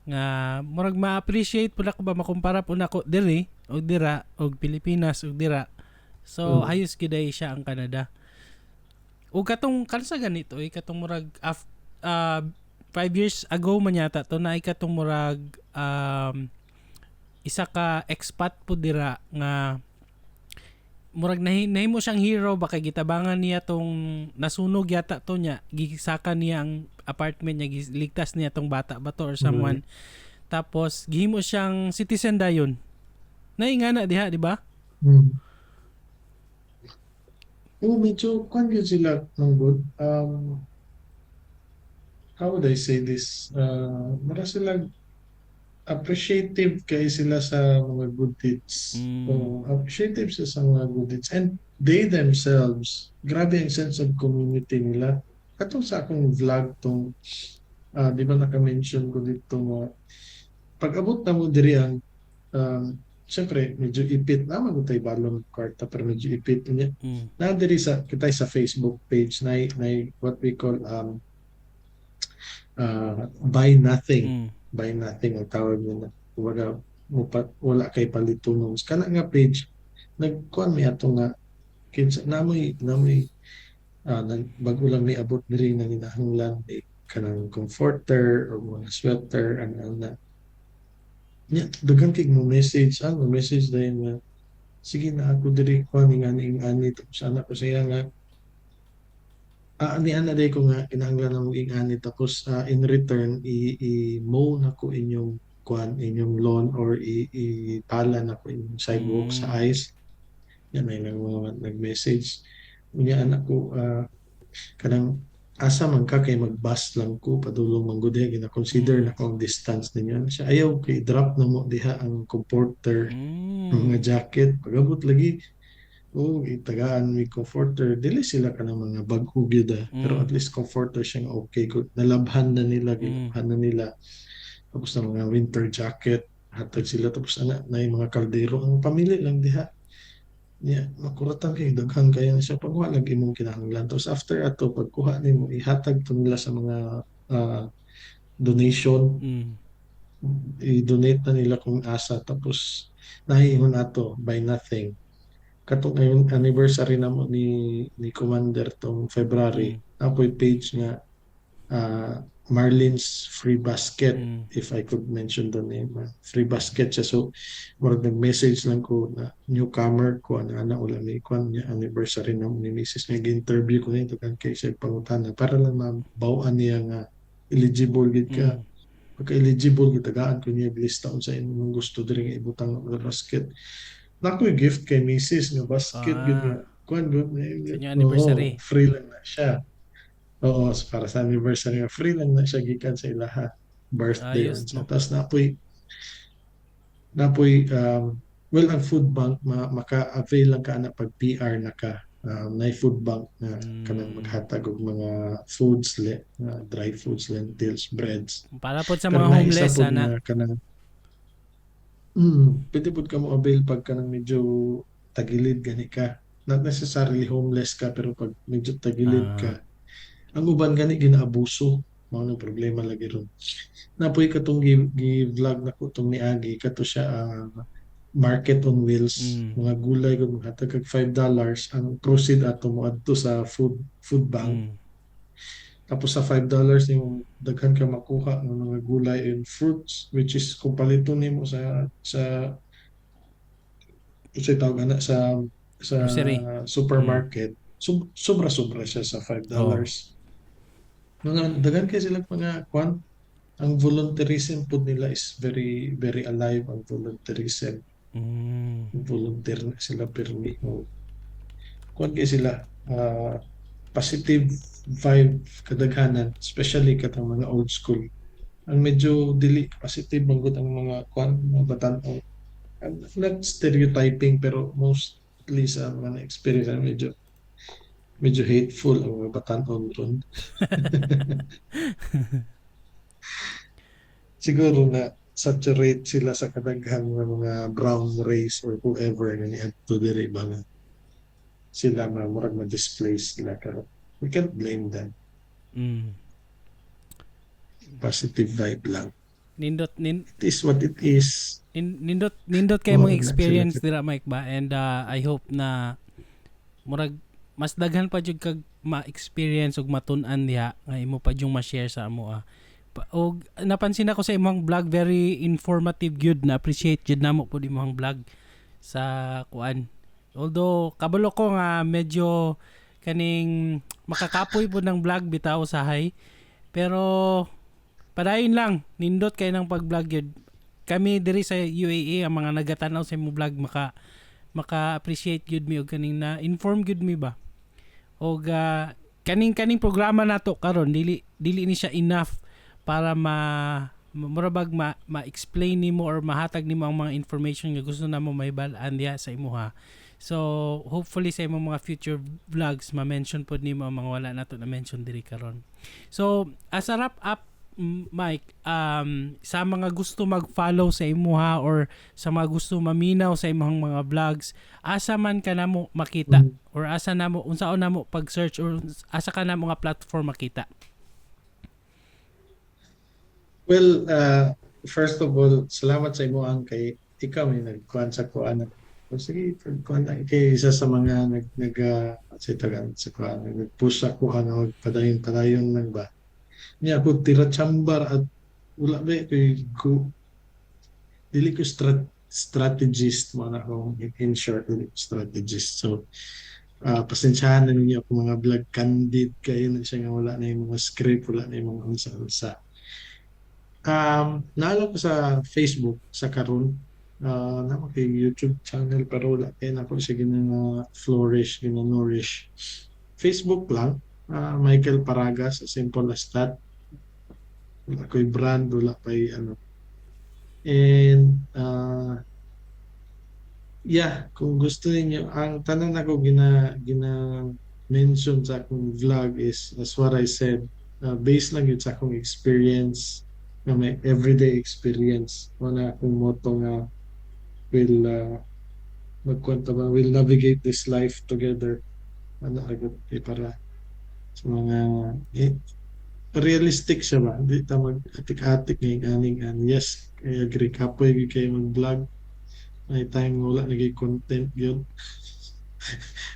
Nga murag ma-appreciate pud ako ba, makumpara pud nako diri og dira og Pilipinas og dira. So ayos gyud ay siya ang Canada. Ug katong kansa ganito eh, katong murag 5 years ago man yata to, na katong murag isa ka expat po dira nga murag nahimo siyang hero ba kay gitabangan niya tong nasunog yata to niya, gisaka niya ang apartment niya, giligtas niya tong bata ba to or someone, tapos gihimo siyang citizen dayon na nga na diha, di ba? Oh, medyo kwan yun sila ng good. How would I say this? Mura sila appreciative kay sila sa mga good deeds. Oh, appreciative sila sa mga good deeds. And they themselves, grabe ang sense of community nila. Katong sa akong vlog tong, di ba naka-mention ko dito nga, pag abot na mo diri ang, siyempre, medyo ipit na man tay balon kwarta pero medyo ipit niya. Na diri sa kita sa Facebook page na what we call buy nothing. Buy nothing ang tawag nila. Kumbaga mo pa, wala kay palitunon. Kana nga page nagkuan mi ato nga kinsa namoy bago lang mi abot diri na ginahanglan ni kanang comforter or mga sweater ana ana. Nya daghan kay mo message, ang mo message dayon nga sige na ako diri kuan nga ani ani, tapos ana ko siya nga ani ana day ko nga kinahanglan na mo ani, tapos in return i mow na ko inyong kuan, inyong lawn, or i itala na ko inyong sidewalk sa ice. Yan ay nang mga nag-message unya anak ko, kanang asa man ka kay mag-bus lang ko padulong man gud diha, gina-consider na ko ang distance ninyo. Ano siya, ayaw kay drop na mo diha ang comforter, mga jacket. Pag-abot lagi, oh, itagaan mi comforter. Dili sila kanang mga bag-o gyud ah. Pero at least comforter siyang okay good. Nalabhan na nila, gilabhan na nila. Tapos na mga winter jacket, hatag sila, tapos ana na yung mga kaldero ang pamili lang diha. Niya, makuratan kay daghan kayo na siya pagkuha lang imong kinahanglan. Tapos after ato pagkuha nimo ihatag to nila sa mga donation. I-donate na nila kung asa, tapos nahiingon ato buy nothing. Katong ngayon anniversary namo ni Commander tong February. Ako'y page nga Marlin's Free Basket, if I could mention the name. Free Basket siya. So murag nag-message lang ko na newcomer ko ana ana wala may kwan niya anniversary na ni Mrs. Nga interview ko nito kan kay siya pangutana para lang mabaw-an niya nga eligible gid ka. Pagka eligible gitagaan ko niya lista unsa imong gusto diri nga ibutang nga basket. Nakoy gift kay Mrs. nga basket gid nga kwan gud. Sa inyong anniversary. Oo, free lang na siya. Oo, para sa anniversary nga free lang na siya gikan sa ilaha birthday Ayos, unsa. No? Tapos napoy well, ang food bank maka-avail lang ka ana pag PR na ka. Nay food bank na kanang maghatag og mga foods le, dry foods, lentils, breads. Para po sa Pero mga na isa homeless pod ana. Na kanang pwede pod ka mo avail pag kanang medyo tagilid gani ka. Not necessarily homeless ka pero pag medyo tagilid ka. Ang uban gani ginaabuso. Mao nang problema lagi ron. Napoy katong gi-vlog nako tong niagi kato siya, market on wheels, mga gulay kung maghatag kag $5, ang proceed ato moadto sa food food bank. Tapos sa $5 yung daghan ka makuha ng mga gulay and fruits, which is kung paliton nimo sa unsay tawag ana sa Grocery. Supermarket, sobra-sobra siya sa $5. Mga daghan kay sila mga kwan, ang volunteerism pud nila is very very alive ang volunteerism. Volunteer na sila pirmi. O, kuan kay sila positive vibe kadaghanan, especially katong mga old school. Ang medyo dili positive man gud ang mga kuan, mga batan-ong. Not stereotyping pero mostly sa mga experience medyo medyo hateful ang mga batan-on ron. Siguro na saturate sila sa kadaghan ng mga brown race or whoever nga niadto diri ba nga sila ma murag ma-displace sila, pero we can't blame them. Positive vibe lang. Nindot nin It is what it is. Nindot kay Oo, mong na sila. Experience dira, Mike, ba, and I hope na murag mas daghan pa jud kag ma-experience ug matun-an diha nga imo pa jung ma-share sa amo ah. Og napansin ako sa imong vlog, very informative gyud, na appreciate jud namo pud imong vlog sa kuan. Although kabalo ko nga medyo kaning makakapoy pud ng vlog bitaw sahay. Pero padayon lang, nindot kay ng pag-vlog gyud. Kami diri sa UAE, ang mga nagatanaw sa imong vlog, maka appreciate gyud mi og kaning na inform gyud mi ba. Og kaning programa nato karon, dili ni siya enough para ma murabag ma, ma-explain nimo or mahatag nimo ang mga information nga gusto namo mahibal-an diha sa imuha. So hopefully sa imong mga future vlogs, ma-mention pod nimo ang mga wala nato na mention diri karon. So as a wrap up, Mike, sa mga gusto mag-follow sa imuha or sa mga gusto maminaw sa imong mga vlogs, asa man ka namo makita or asa namo, unsaon namo pag-search or asa ka namo nga platform makita? Well, first of all, salamat sa imo ang kay ikaw may nagkuan sa kuan. O sige, kuan kay isa sa mga nag nag sa tagan sa kuan, nag-push sa kuan nga padayon padayon lang ba. Niya ako tira chambar at wala ba kay ko, dili ko strategist mo na akong, in short, dili ko strategist. So pasensyahan na ninyo ako, mga vlog candid kayo na siya nga wala na yung mga script, wala na yung mga unsa-unsa. Naa lang ko sa Facebook sa karon. Naa kay YouTube channel pero wala kay nako siya gina flourish, gina nourish. Facebook lang, Michael Paragas, as simple as that. Wala ko'y brand, wala pa'y ano. And yeah, kung gusto niyo, ang tanan nako gina mention sa akong vlog is as what I said, based lang yun sa akong experience nga may everyday experience. Wala akong motto nga will magkwento ba, we'll navigate this life together. Ano agad eh, para sa mga eh, realistic siya ba? Di ta mag-atik-atik ngayong aning an. Yes, I agree. Kapoy gyud kayo mag-vlog. May time nga wala nagay content yun.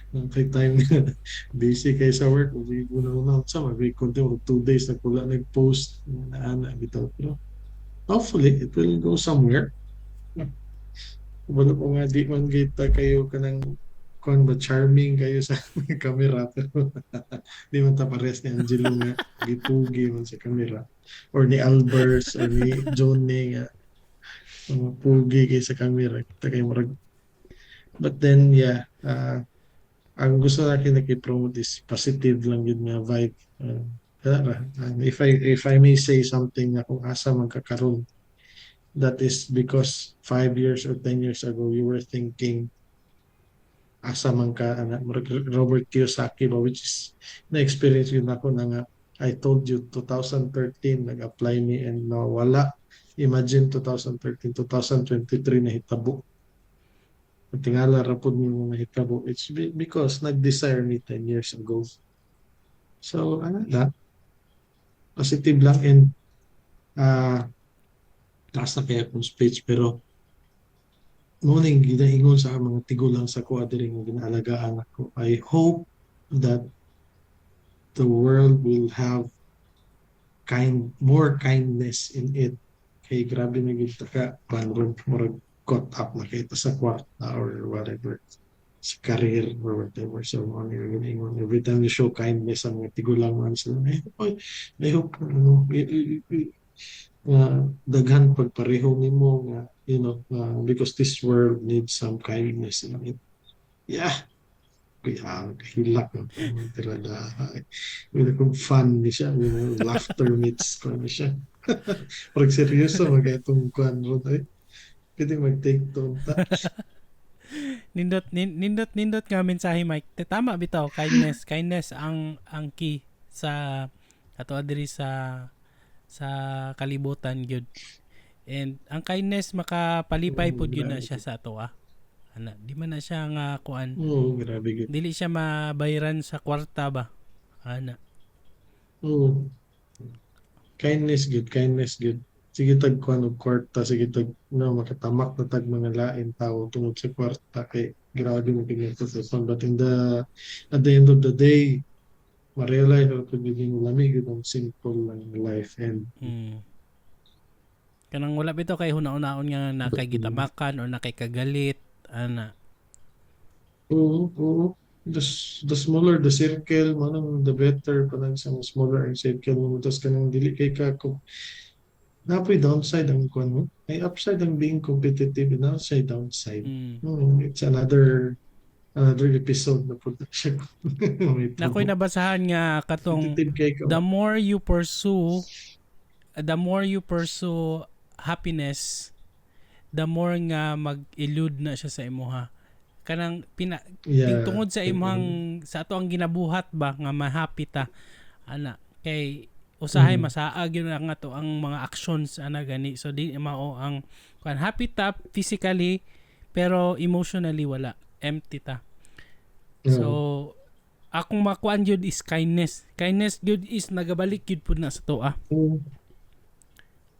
May time nga busy kayo sa work. Hindi ko na una sa mag content mag 2 days na wala nag-post na ana bitaw. Pero hopefully it will go somewhere. Wala ko nga di man kita kayo kanang kuan ba, charming kayo sa camera, pero di man ta parehas ni Angelo nga gipugi man sa camera or ni Albers or ni Johnny nga mga pugi kay sa camera kita kay murag. But then yeah, ang gusto natin naki-promote is positive lang yun nga vibe. If I may say something na kung asa man ka karon, that is because 5 years or 10 years ago you were thinking asa man ka ana. Murag Robert Kiyosaki ba, which is na-experience yun ako na nga I told you, 2013 nag-apply me and nawala. Imagine, 2013, 2023 na hitabo. Tingala ra pud mo nahitabo. It's because nag-desire me 10 years ago. So ano na, positive lang and taas na kaya akong speech, pero mao ning ginaingon sa mga tigulang sa kuha diri nga ginaalagaan ako. I hope that the world will have kind more kindness in it kay grabe na gyud ta ka kuan ron, murag caught up na kay ta sa kwarta or whatever, sa career or whatever. So ano yung ginaingon, every time you show kindness sa mga tigulang man sila, I hope ano nga daghan pagpareho nimo nga because this world needs some kindness in it. Yeah, kuya, hilak ang tirada. Wala kong fun ni siya, laughter meets kuan ni siya. Parang seryoso mag itong kuan ron ay. Pwede mag-take to ta. Nindot nga mensahe, Mike. Tama bitaw, kindness, kindness ang key sa ato diri sa kalibutan gyud. And ang kindness makapalipay Oo, pod gyud na grabe. Siya sa ato ah. Ana, di man na siya nga kuan. Oo, grabe gyud. Dili siya mabayaran sa kwarta ba. Ana. Oo. Kindness good, kindness good. Sige tag kuan og kwarta, sige tag no makatamak na tag mga lain tao tungod sa kwarta kay grabe mo kini. But in the at the end of the day, ma-realize ra pud gyud nimo lami gyud ang simple lang life and Kanang wala bitaw kay huna-hunaon nga na kay gitamakan or na kay kagalit ana. Oo. The smaller the circle, mao nang the better, kanang sa smaller ang circle mo, tas kanang dili kay ka kung napoy downside ang kuan mo. May upside ang being competitive and downside downside. It's another another episode na pud siya. May Nakoy nabasahan nga katong competitive kay ka. The more you pursue happiness, the more nga mag-elude na siya sa imuha. Kanang pina tungod sa imong sa ato ang ginabuhat ba nga ma-happy ta ana, kay usahay masaag yun ang ato ang mga actions ana gani, so di mao ang kuan, happy ta physically pero emotionally wala, empty ta. So akong makuan gyud is kindness. Kindness gyud is nagabalik gyud pud na sa tuwa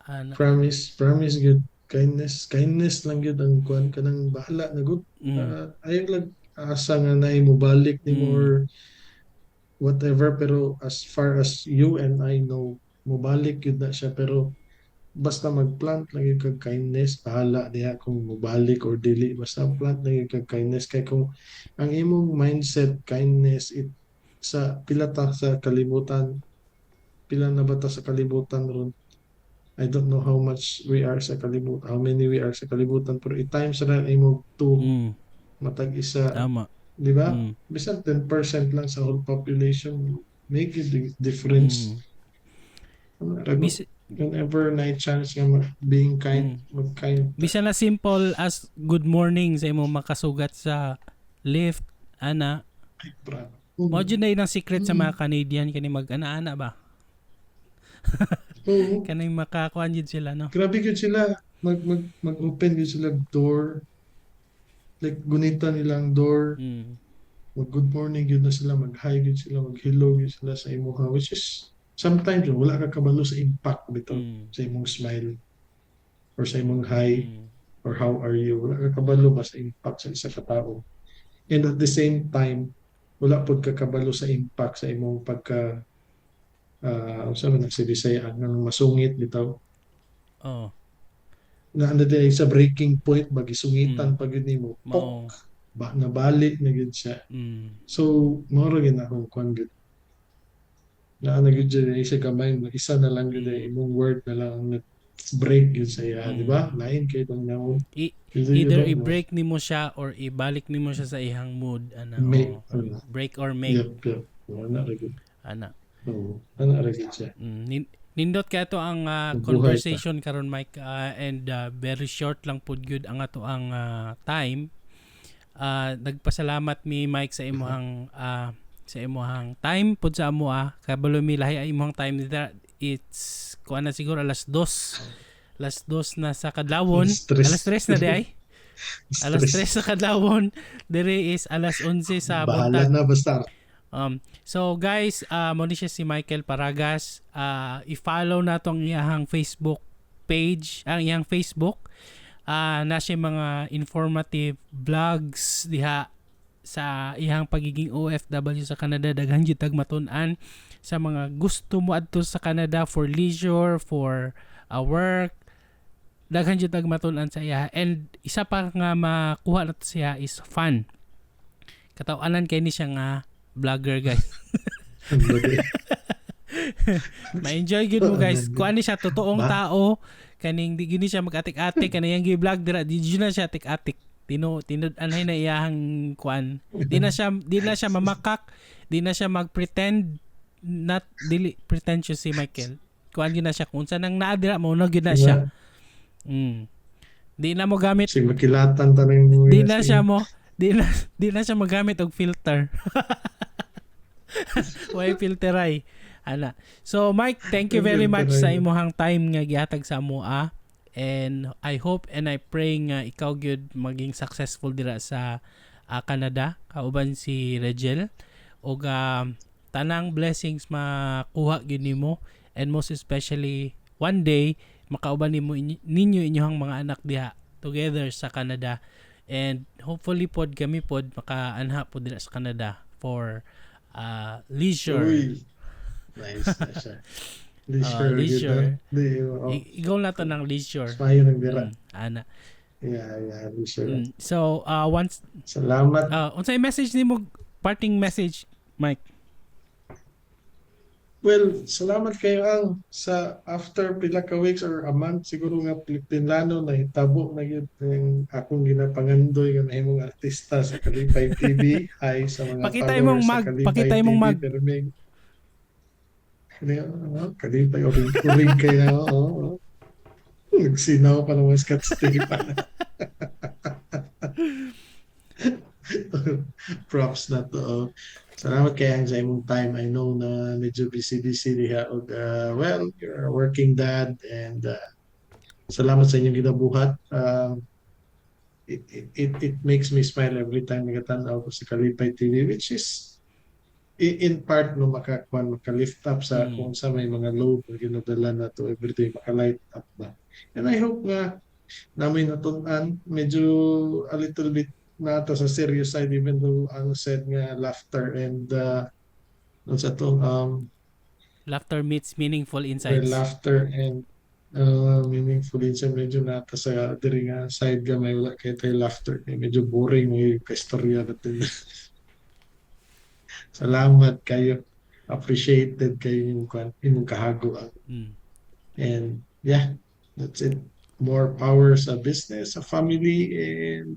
ana. Promise, promise gyud, kindness, kindness lang gyud ang kuan, kanang bahala na gud. Ayaw lang asa nga naay mobalik nimo or whatever, pero as far as you and I know, mobalik gyud na siya, pero basta magplant lang gyud kag kindness, bahala diha kung mobalik or dili, basta plant lang gyud kag kindness, kay kung ang imong mindset kindness, it sa pila ta sa kalibutan, pila na ba ta sa kalibutan ron? I don't know how much we are sa kalibutan, how many we are sa kalibutan, pero i-times ra imo 2 matag isa, di ba? Bisan 10% lang sa whole population, make a difference. Ano, whenever na chance nga being kind, mag-kind. Bisan na simple as good morning sa imong makasugat sa lift ana. Ay, bra. Mao jud na ang secret sa mga Canadian kani mag ana-ana ba. Oo. Kaning makakuan jud sila, no? Grabe gyud sila. Mag mag-open gyud sila door. Like gunitan nilang door. Mag good morning gyud na sila, mag hi gyud sila, mag hello gyud sila sa imuha, which is sometimes wala ka kabalo sa impact bitaw sa imong smile or sa imong hi or how are you. Wala ka kabalo ba sa impact sa isa ka tao. And at the same time, wala pud ka kabalo sa impact sa imong pagka unsa man ang sa Bisaya ang masungit bitaw na ano din sa breaking point ba, gisungitan pa gyud nimo, pok Mao. ba, nabalik na gyud siya. So mao ra gyud akong kuan gyud na ano gyud dyan isa gamay, isa na lang gyud ay imong word na lang ang nag-break gyud sa iya, di ba? Lain kay tong naon. Either you don't know. I-break nimo siya or ibalik nimo siya sa ihang mood ana. Make Oo. ano. Break or make. Yep, ana ra gyud. Ana. Oo, ana ra gyud siya. Nindot kay ato ang Mabuhay ta. Conversation karon, Mike, and very short lang pud gyud ang ato ang time. Nagpasalamat mi, Mike, sa imuhang time pud sa amo ah. Kabalo mi lahi ang imuhang time dira. It's kuan na siguro, alas dos. Alas dos na sa kadlawon. Alas tres. Alas tres na di ay. Alas 3 sa kadlawon. Dire is alas 11 sa Bahala buntag. Na basta. So guys, mo ni siya si Michael Paragas. I-follow na tong iyahang Facebook page, ang iyang Facebook. Na siya mga informative vlogs diha sa iyang pagiging OFW sa Canada. Daghan jud tag matun-an sa mga gusto mo adto sa Canada for leisure, for work. Daghan jud tag matun-an sa iya. And isa pa nga makuha nato siya is fun. Katawanan kay ni siya nga vlogger, guys. Ang bagay. Ma-enjoy gyud mo, guys. Kuan ni siya, totoong Ba? Tao kaning di gyud ni siya mag-atik-atik, kanang gi-vlog dira di jud na siya atik-atik. Tino tinud-anay na iyahang kuan. Di na siya mamakak, di na siya mag-pretend, not dili pretentious si Michael. Kuan gyud na siya, kung unsa nang naa dira mo na gyud na siya. Di na mo gamit Sige, makilatan tanang mo. Di na siya mo di na siya magamit og filter. Way filteray. Ana. So Mike, thank you very much sa imuhang time nga gihatag sa amoa. And I hope and I pray nga ikaw gyud maging successful dira sa Canada kauban si Regel ug tanang blessings makuha gyud nimo, and most especially one day Makauban nimo ninyo inyong mga anak diha together sa Canada and hopefully pod kami pod makaanha pod dira sa Canada for leisure. Uy. Nice na siya. Leisure. Leisure. Gyud, ah. Di, oo. I-goal nato ng leisure. Mas maayo nang dira. Ana. Yeah, leisure. So, once Salamat. Unsay message nimo, parting message, Mike? Well, salamat kayo ang sa after pila ka weeks or a month siguro nga plinano na hitabo na gyud ang akong ginapangandoy nga mahimong artista sa Kalipay TV. Hi sa mga Pakita followers imong sa mag, Kalipay pakita imong TV. mag. Perming. Ano yun, ano? Kalipay, urig, urig kaya, oo. Oo. Nagsinaw pa ng mga Scotch tape. Props na to. Oh. Salamat kay ang sa imong time. I know na medyo busy-busy diha og well, you're a working dad and salamat sa inyong ginabuhat. It makes me smile every time nagatan-aw ko sa Kalipay TV, which is in part no makakuan, maka-lift up sa kung sa may mga load na ginadala na to everyday, maka-light up ba. And I hope nga namin natun-an medyo a little bit nata sa serious side, even though ang said nga laughter and sa to Laughter meets meaningful where insights. Laughter and meaningful insight, medyo nata sa diri nga side gamay, wala kay tayo laughter kay medyo boring yung istorya natin. Salamat kayo, appreciated kayo yung kwan, imong kahago. And yeah, that's it. More power sa business, sa family, and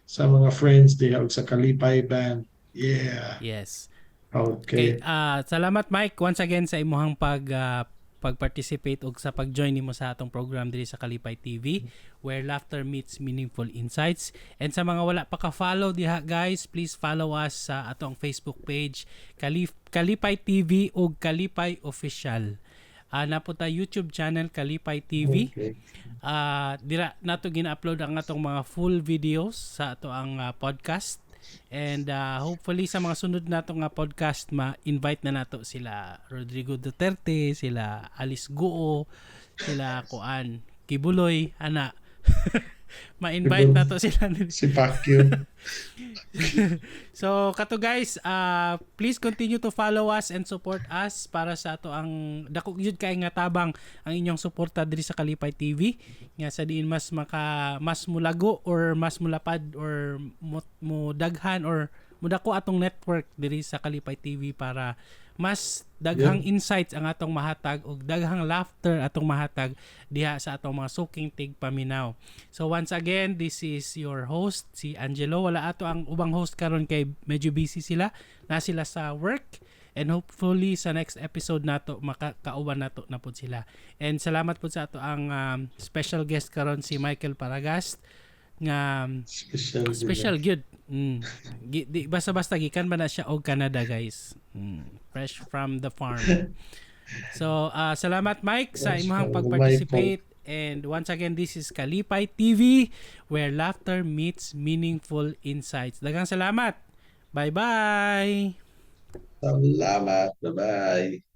sa mga friends diha ug sa Kalipay Band. Yeah. Yes. Okay, Okay. Salamat, Mike, once again sa imuhang pag-participate ug sa pag-join nimo sa atong program diri sa Kalipay TV, where laughter meets meaningful insights. And sa mga wala pa ka-follow diha, guys, please follow us sa atong Facebook page, Kalipay TV ug Kalipay Official. Naa pod ta YouTube channel, Kalipay TV. Dira nato gina-upload ang atong mga full videos sa ato ang podcast. And hopefully sa mga sunod nato nga podcast, ma-invite na nato sila Rodrigo Duterte, sila Alice Guo, sila kuan Quiboloy, ana. Ma-invite nato sila. Si Pacquiao. So kato guys, please continue to follow us and support us para sa ato ang dako gyud kay nga tabang ang inyong suporta diri sa Kalipay TV nga sa diin mas maka mas mulago or mas mulapad or mo daghan or mudako atong network diri sa Kalipay TV para mas daghang insights ang atong mahatag ug daghang laughter atong mahatag diha sa atong mga suking tigpaminaw. So once again, this is your host, si Angelo. Wala ato ang ubang host karon kay medyo busy sila. Na sila sa work and hopefully sa next episode nato makakauban nato na pud sila. And salamat pud sa ato ang special guest karon, si Michael Paragast nga Special. Special gyud. Di, basta-basta gikan ba na siya og Canada, guys. Fresh from the farm. So, salamat, Mike, sa Fresh imong from the pag-participate. And once again, this is Kalipay TV, where laughter meets meaningful insights. Daghang salamat. Bye-bye. Salamat. Bye-bye.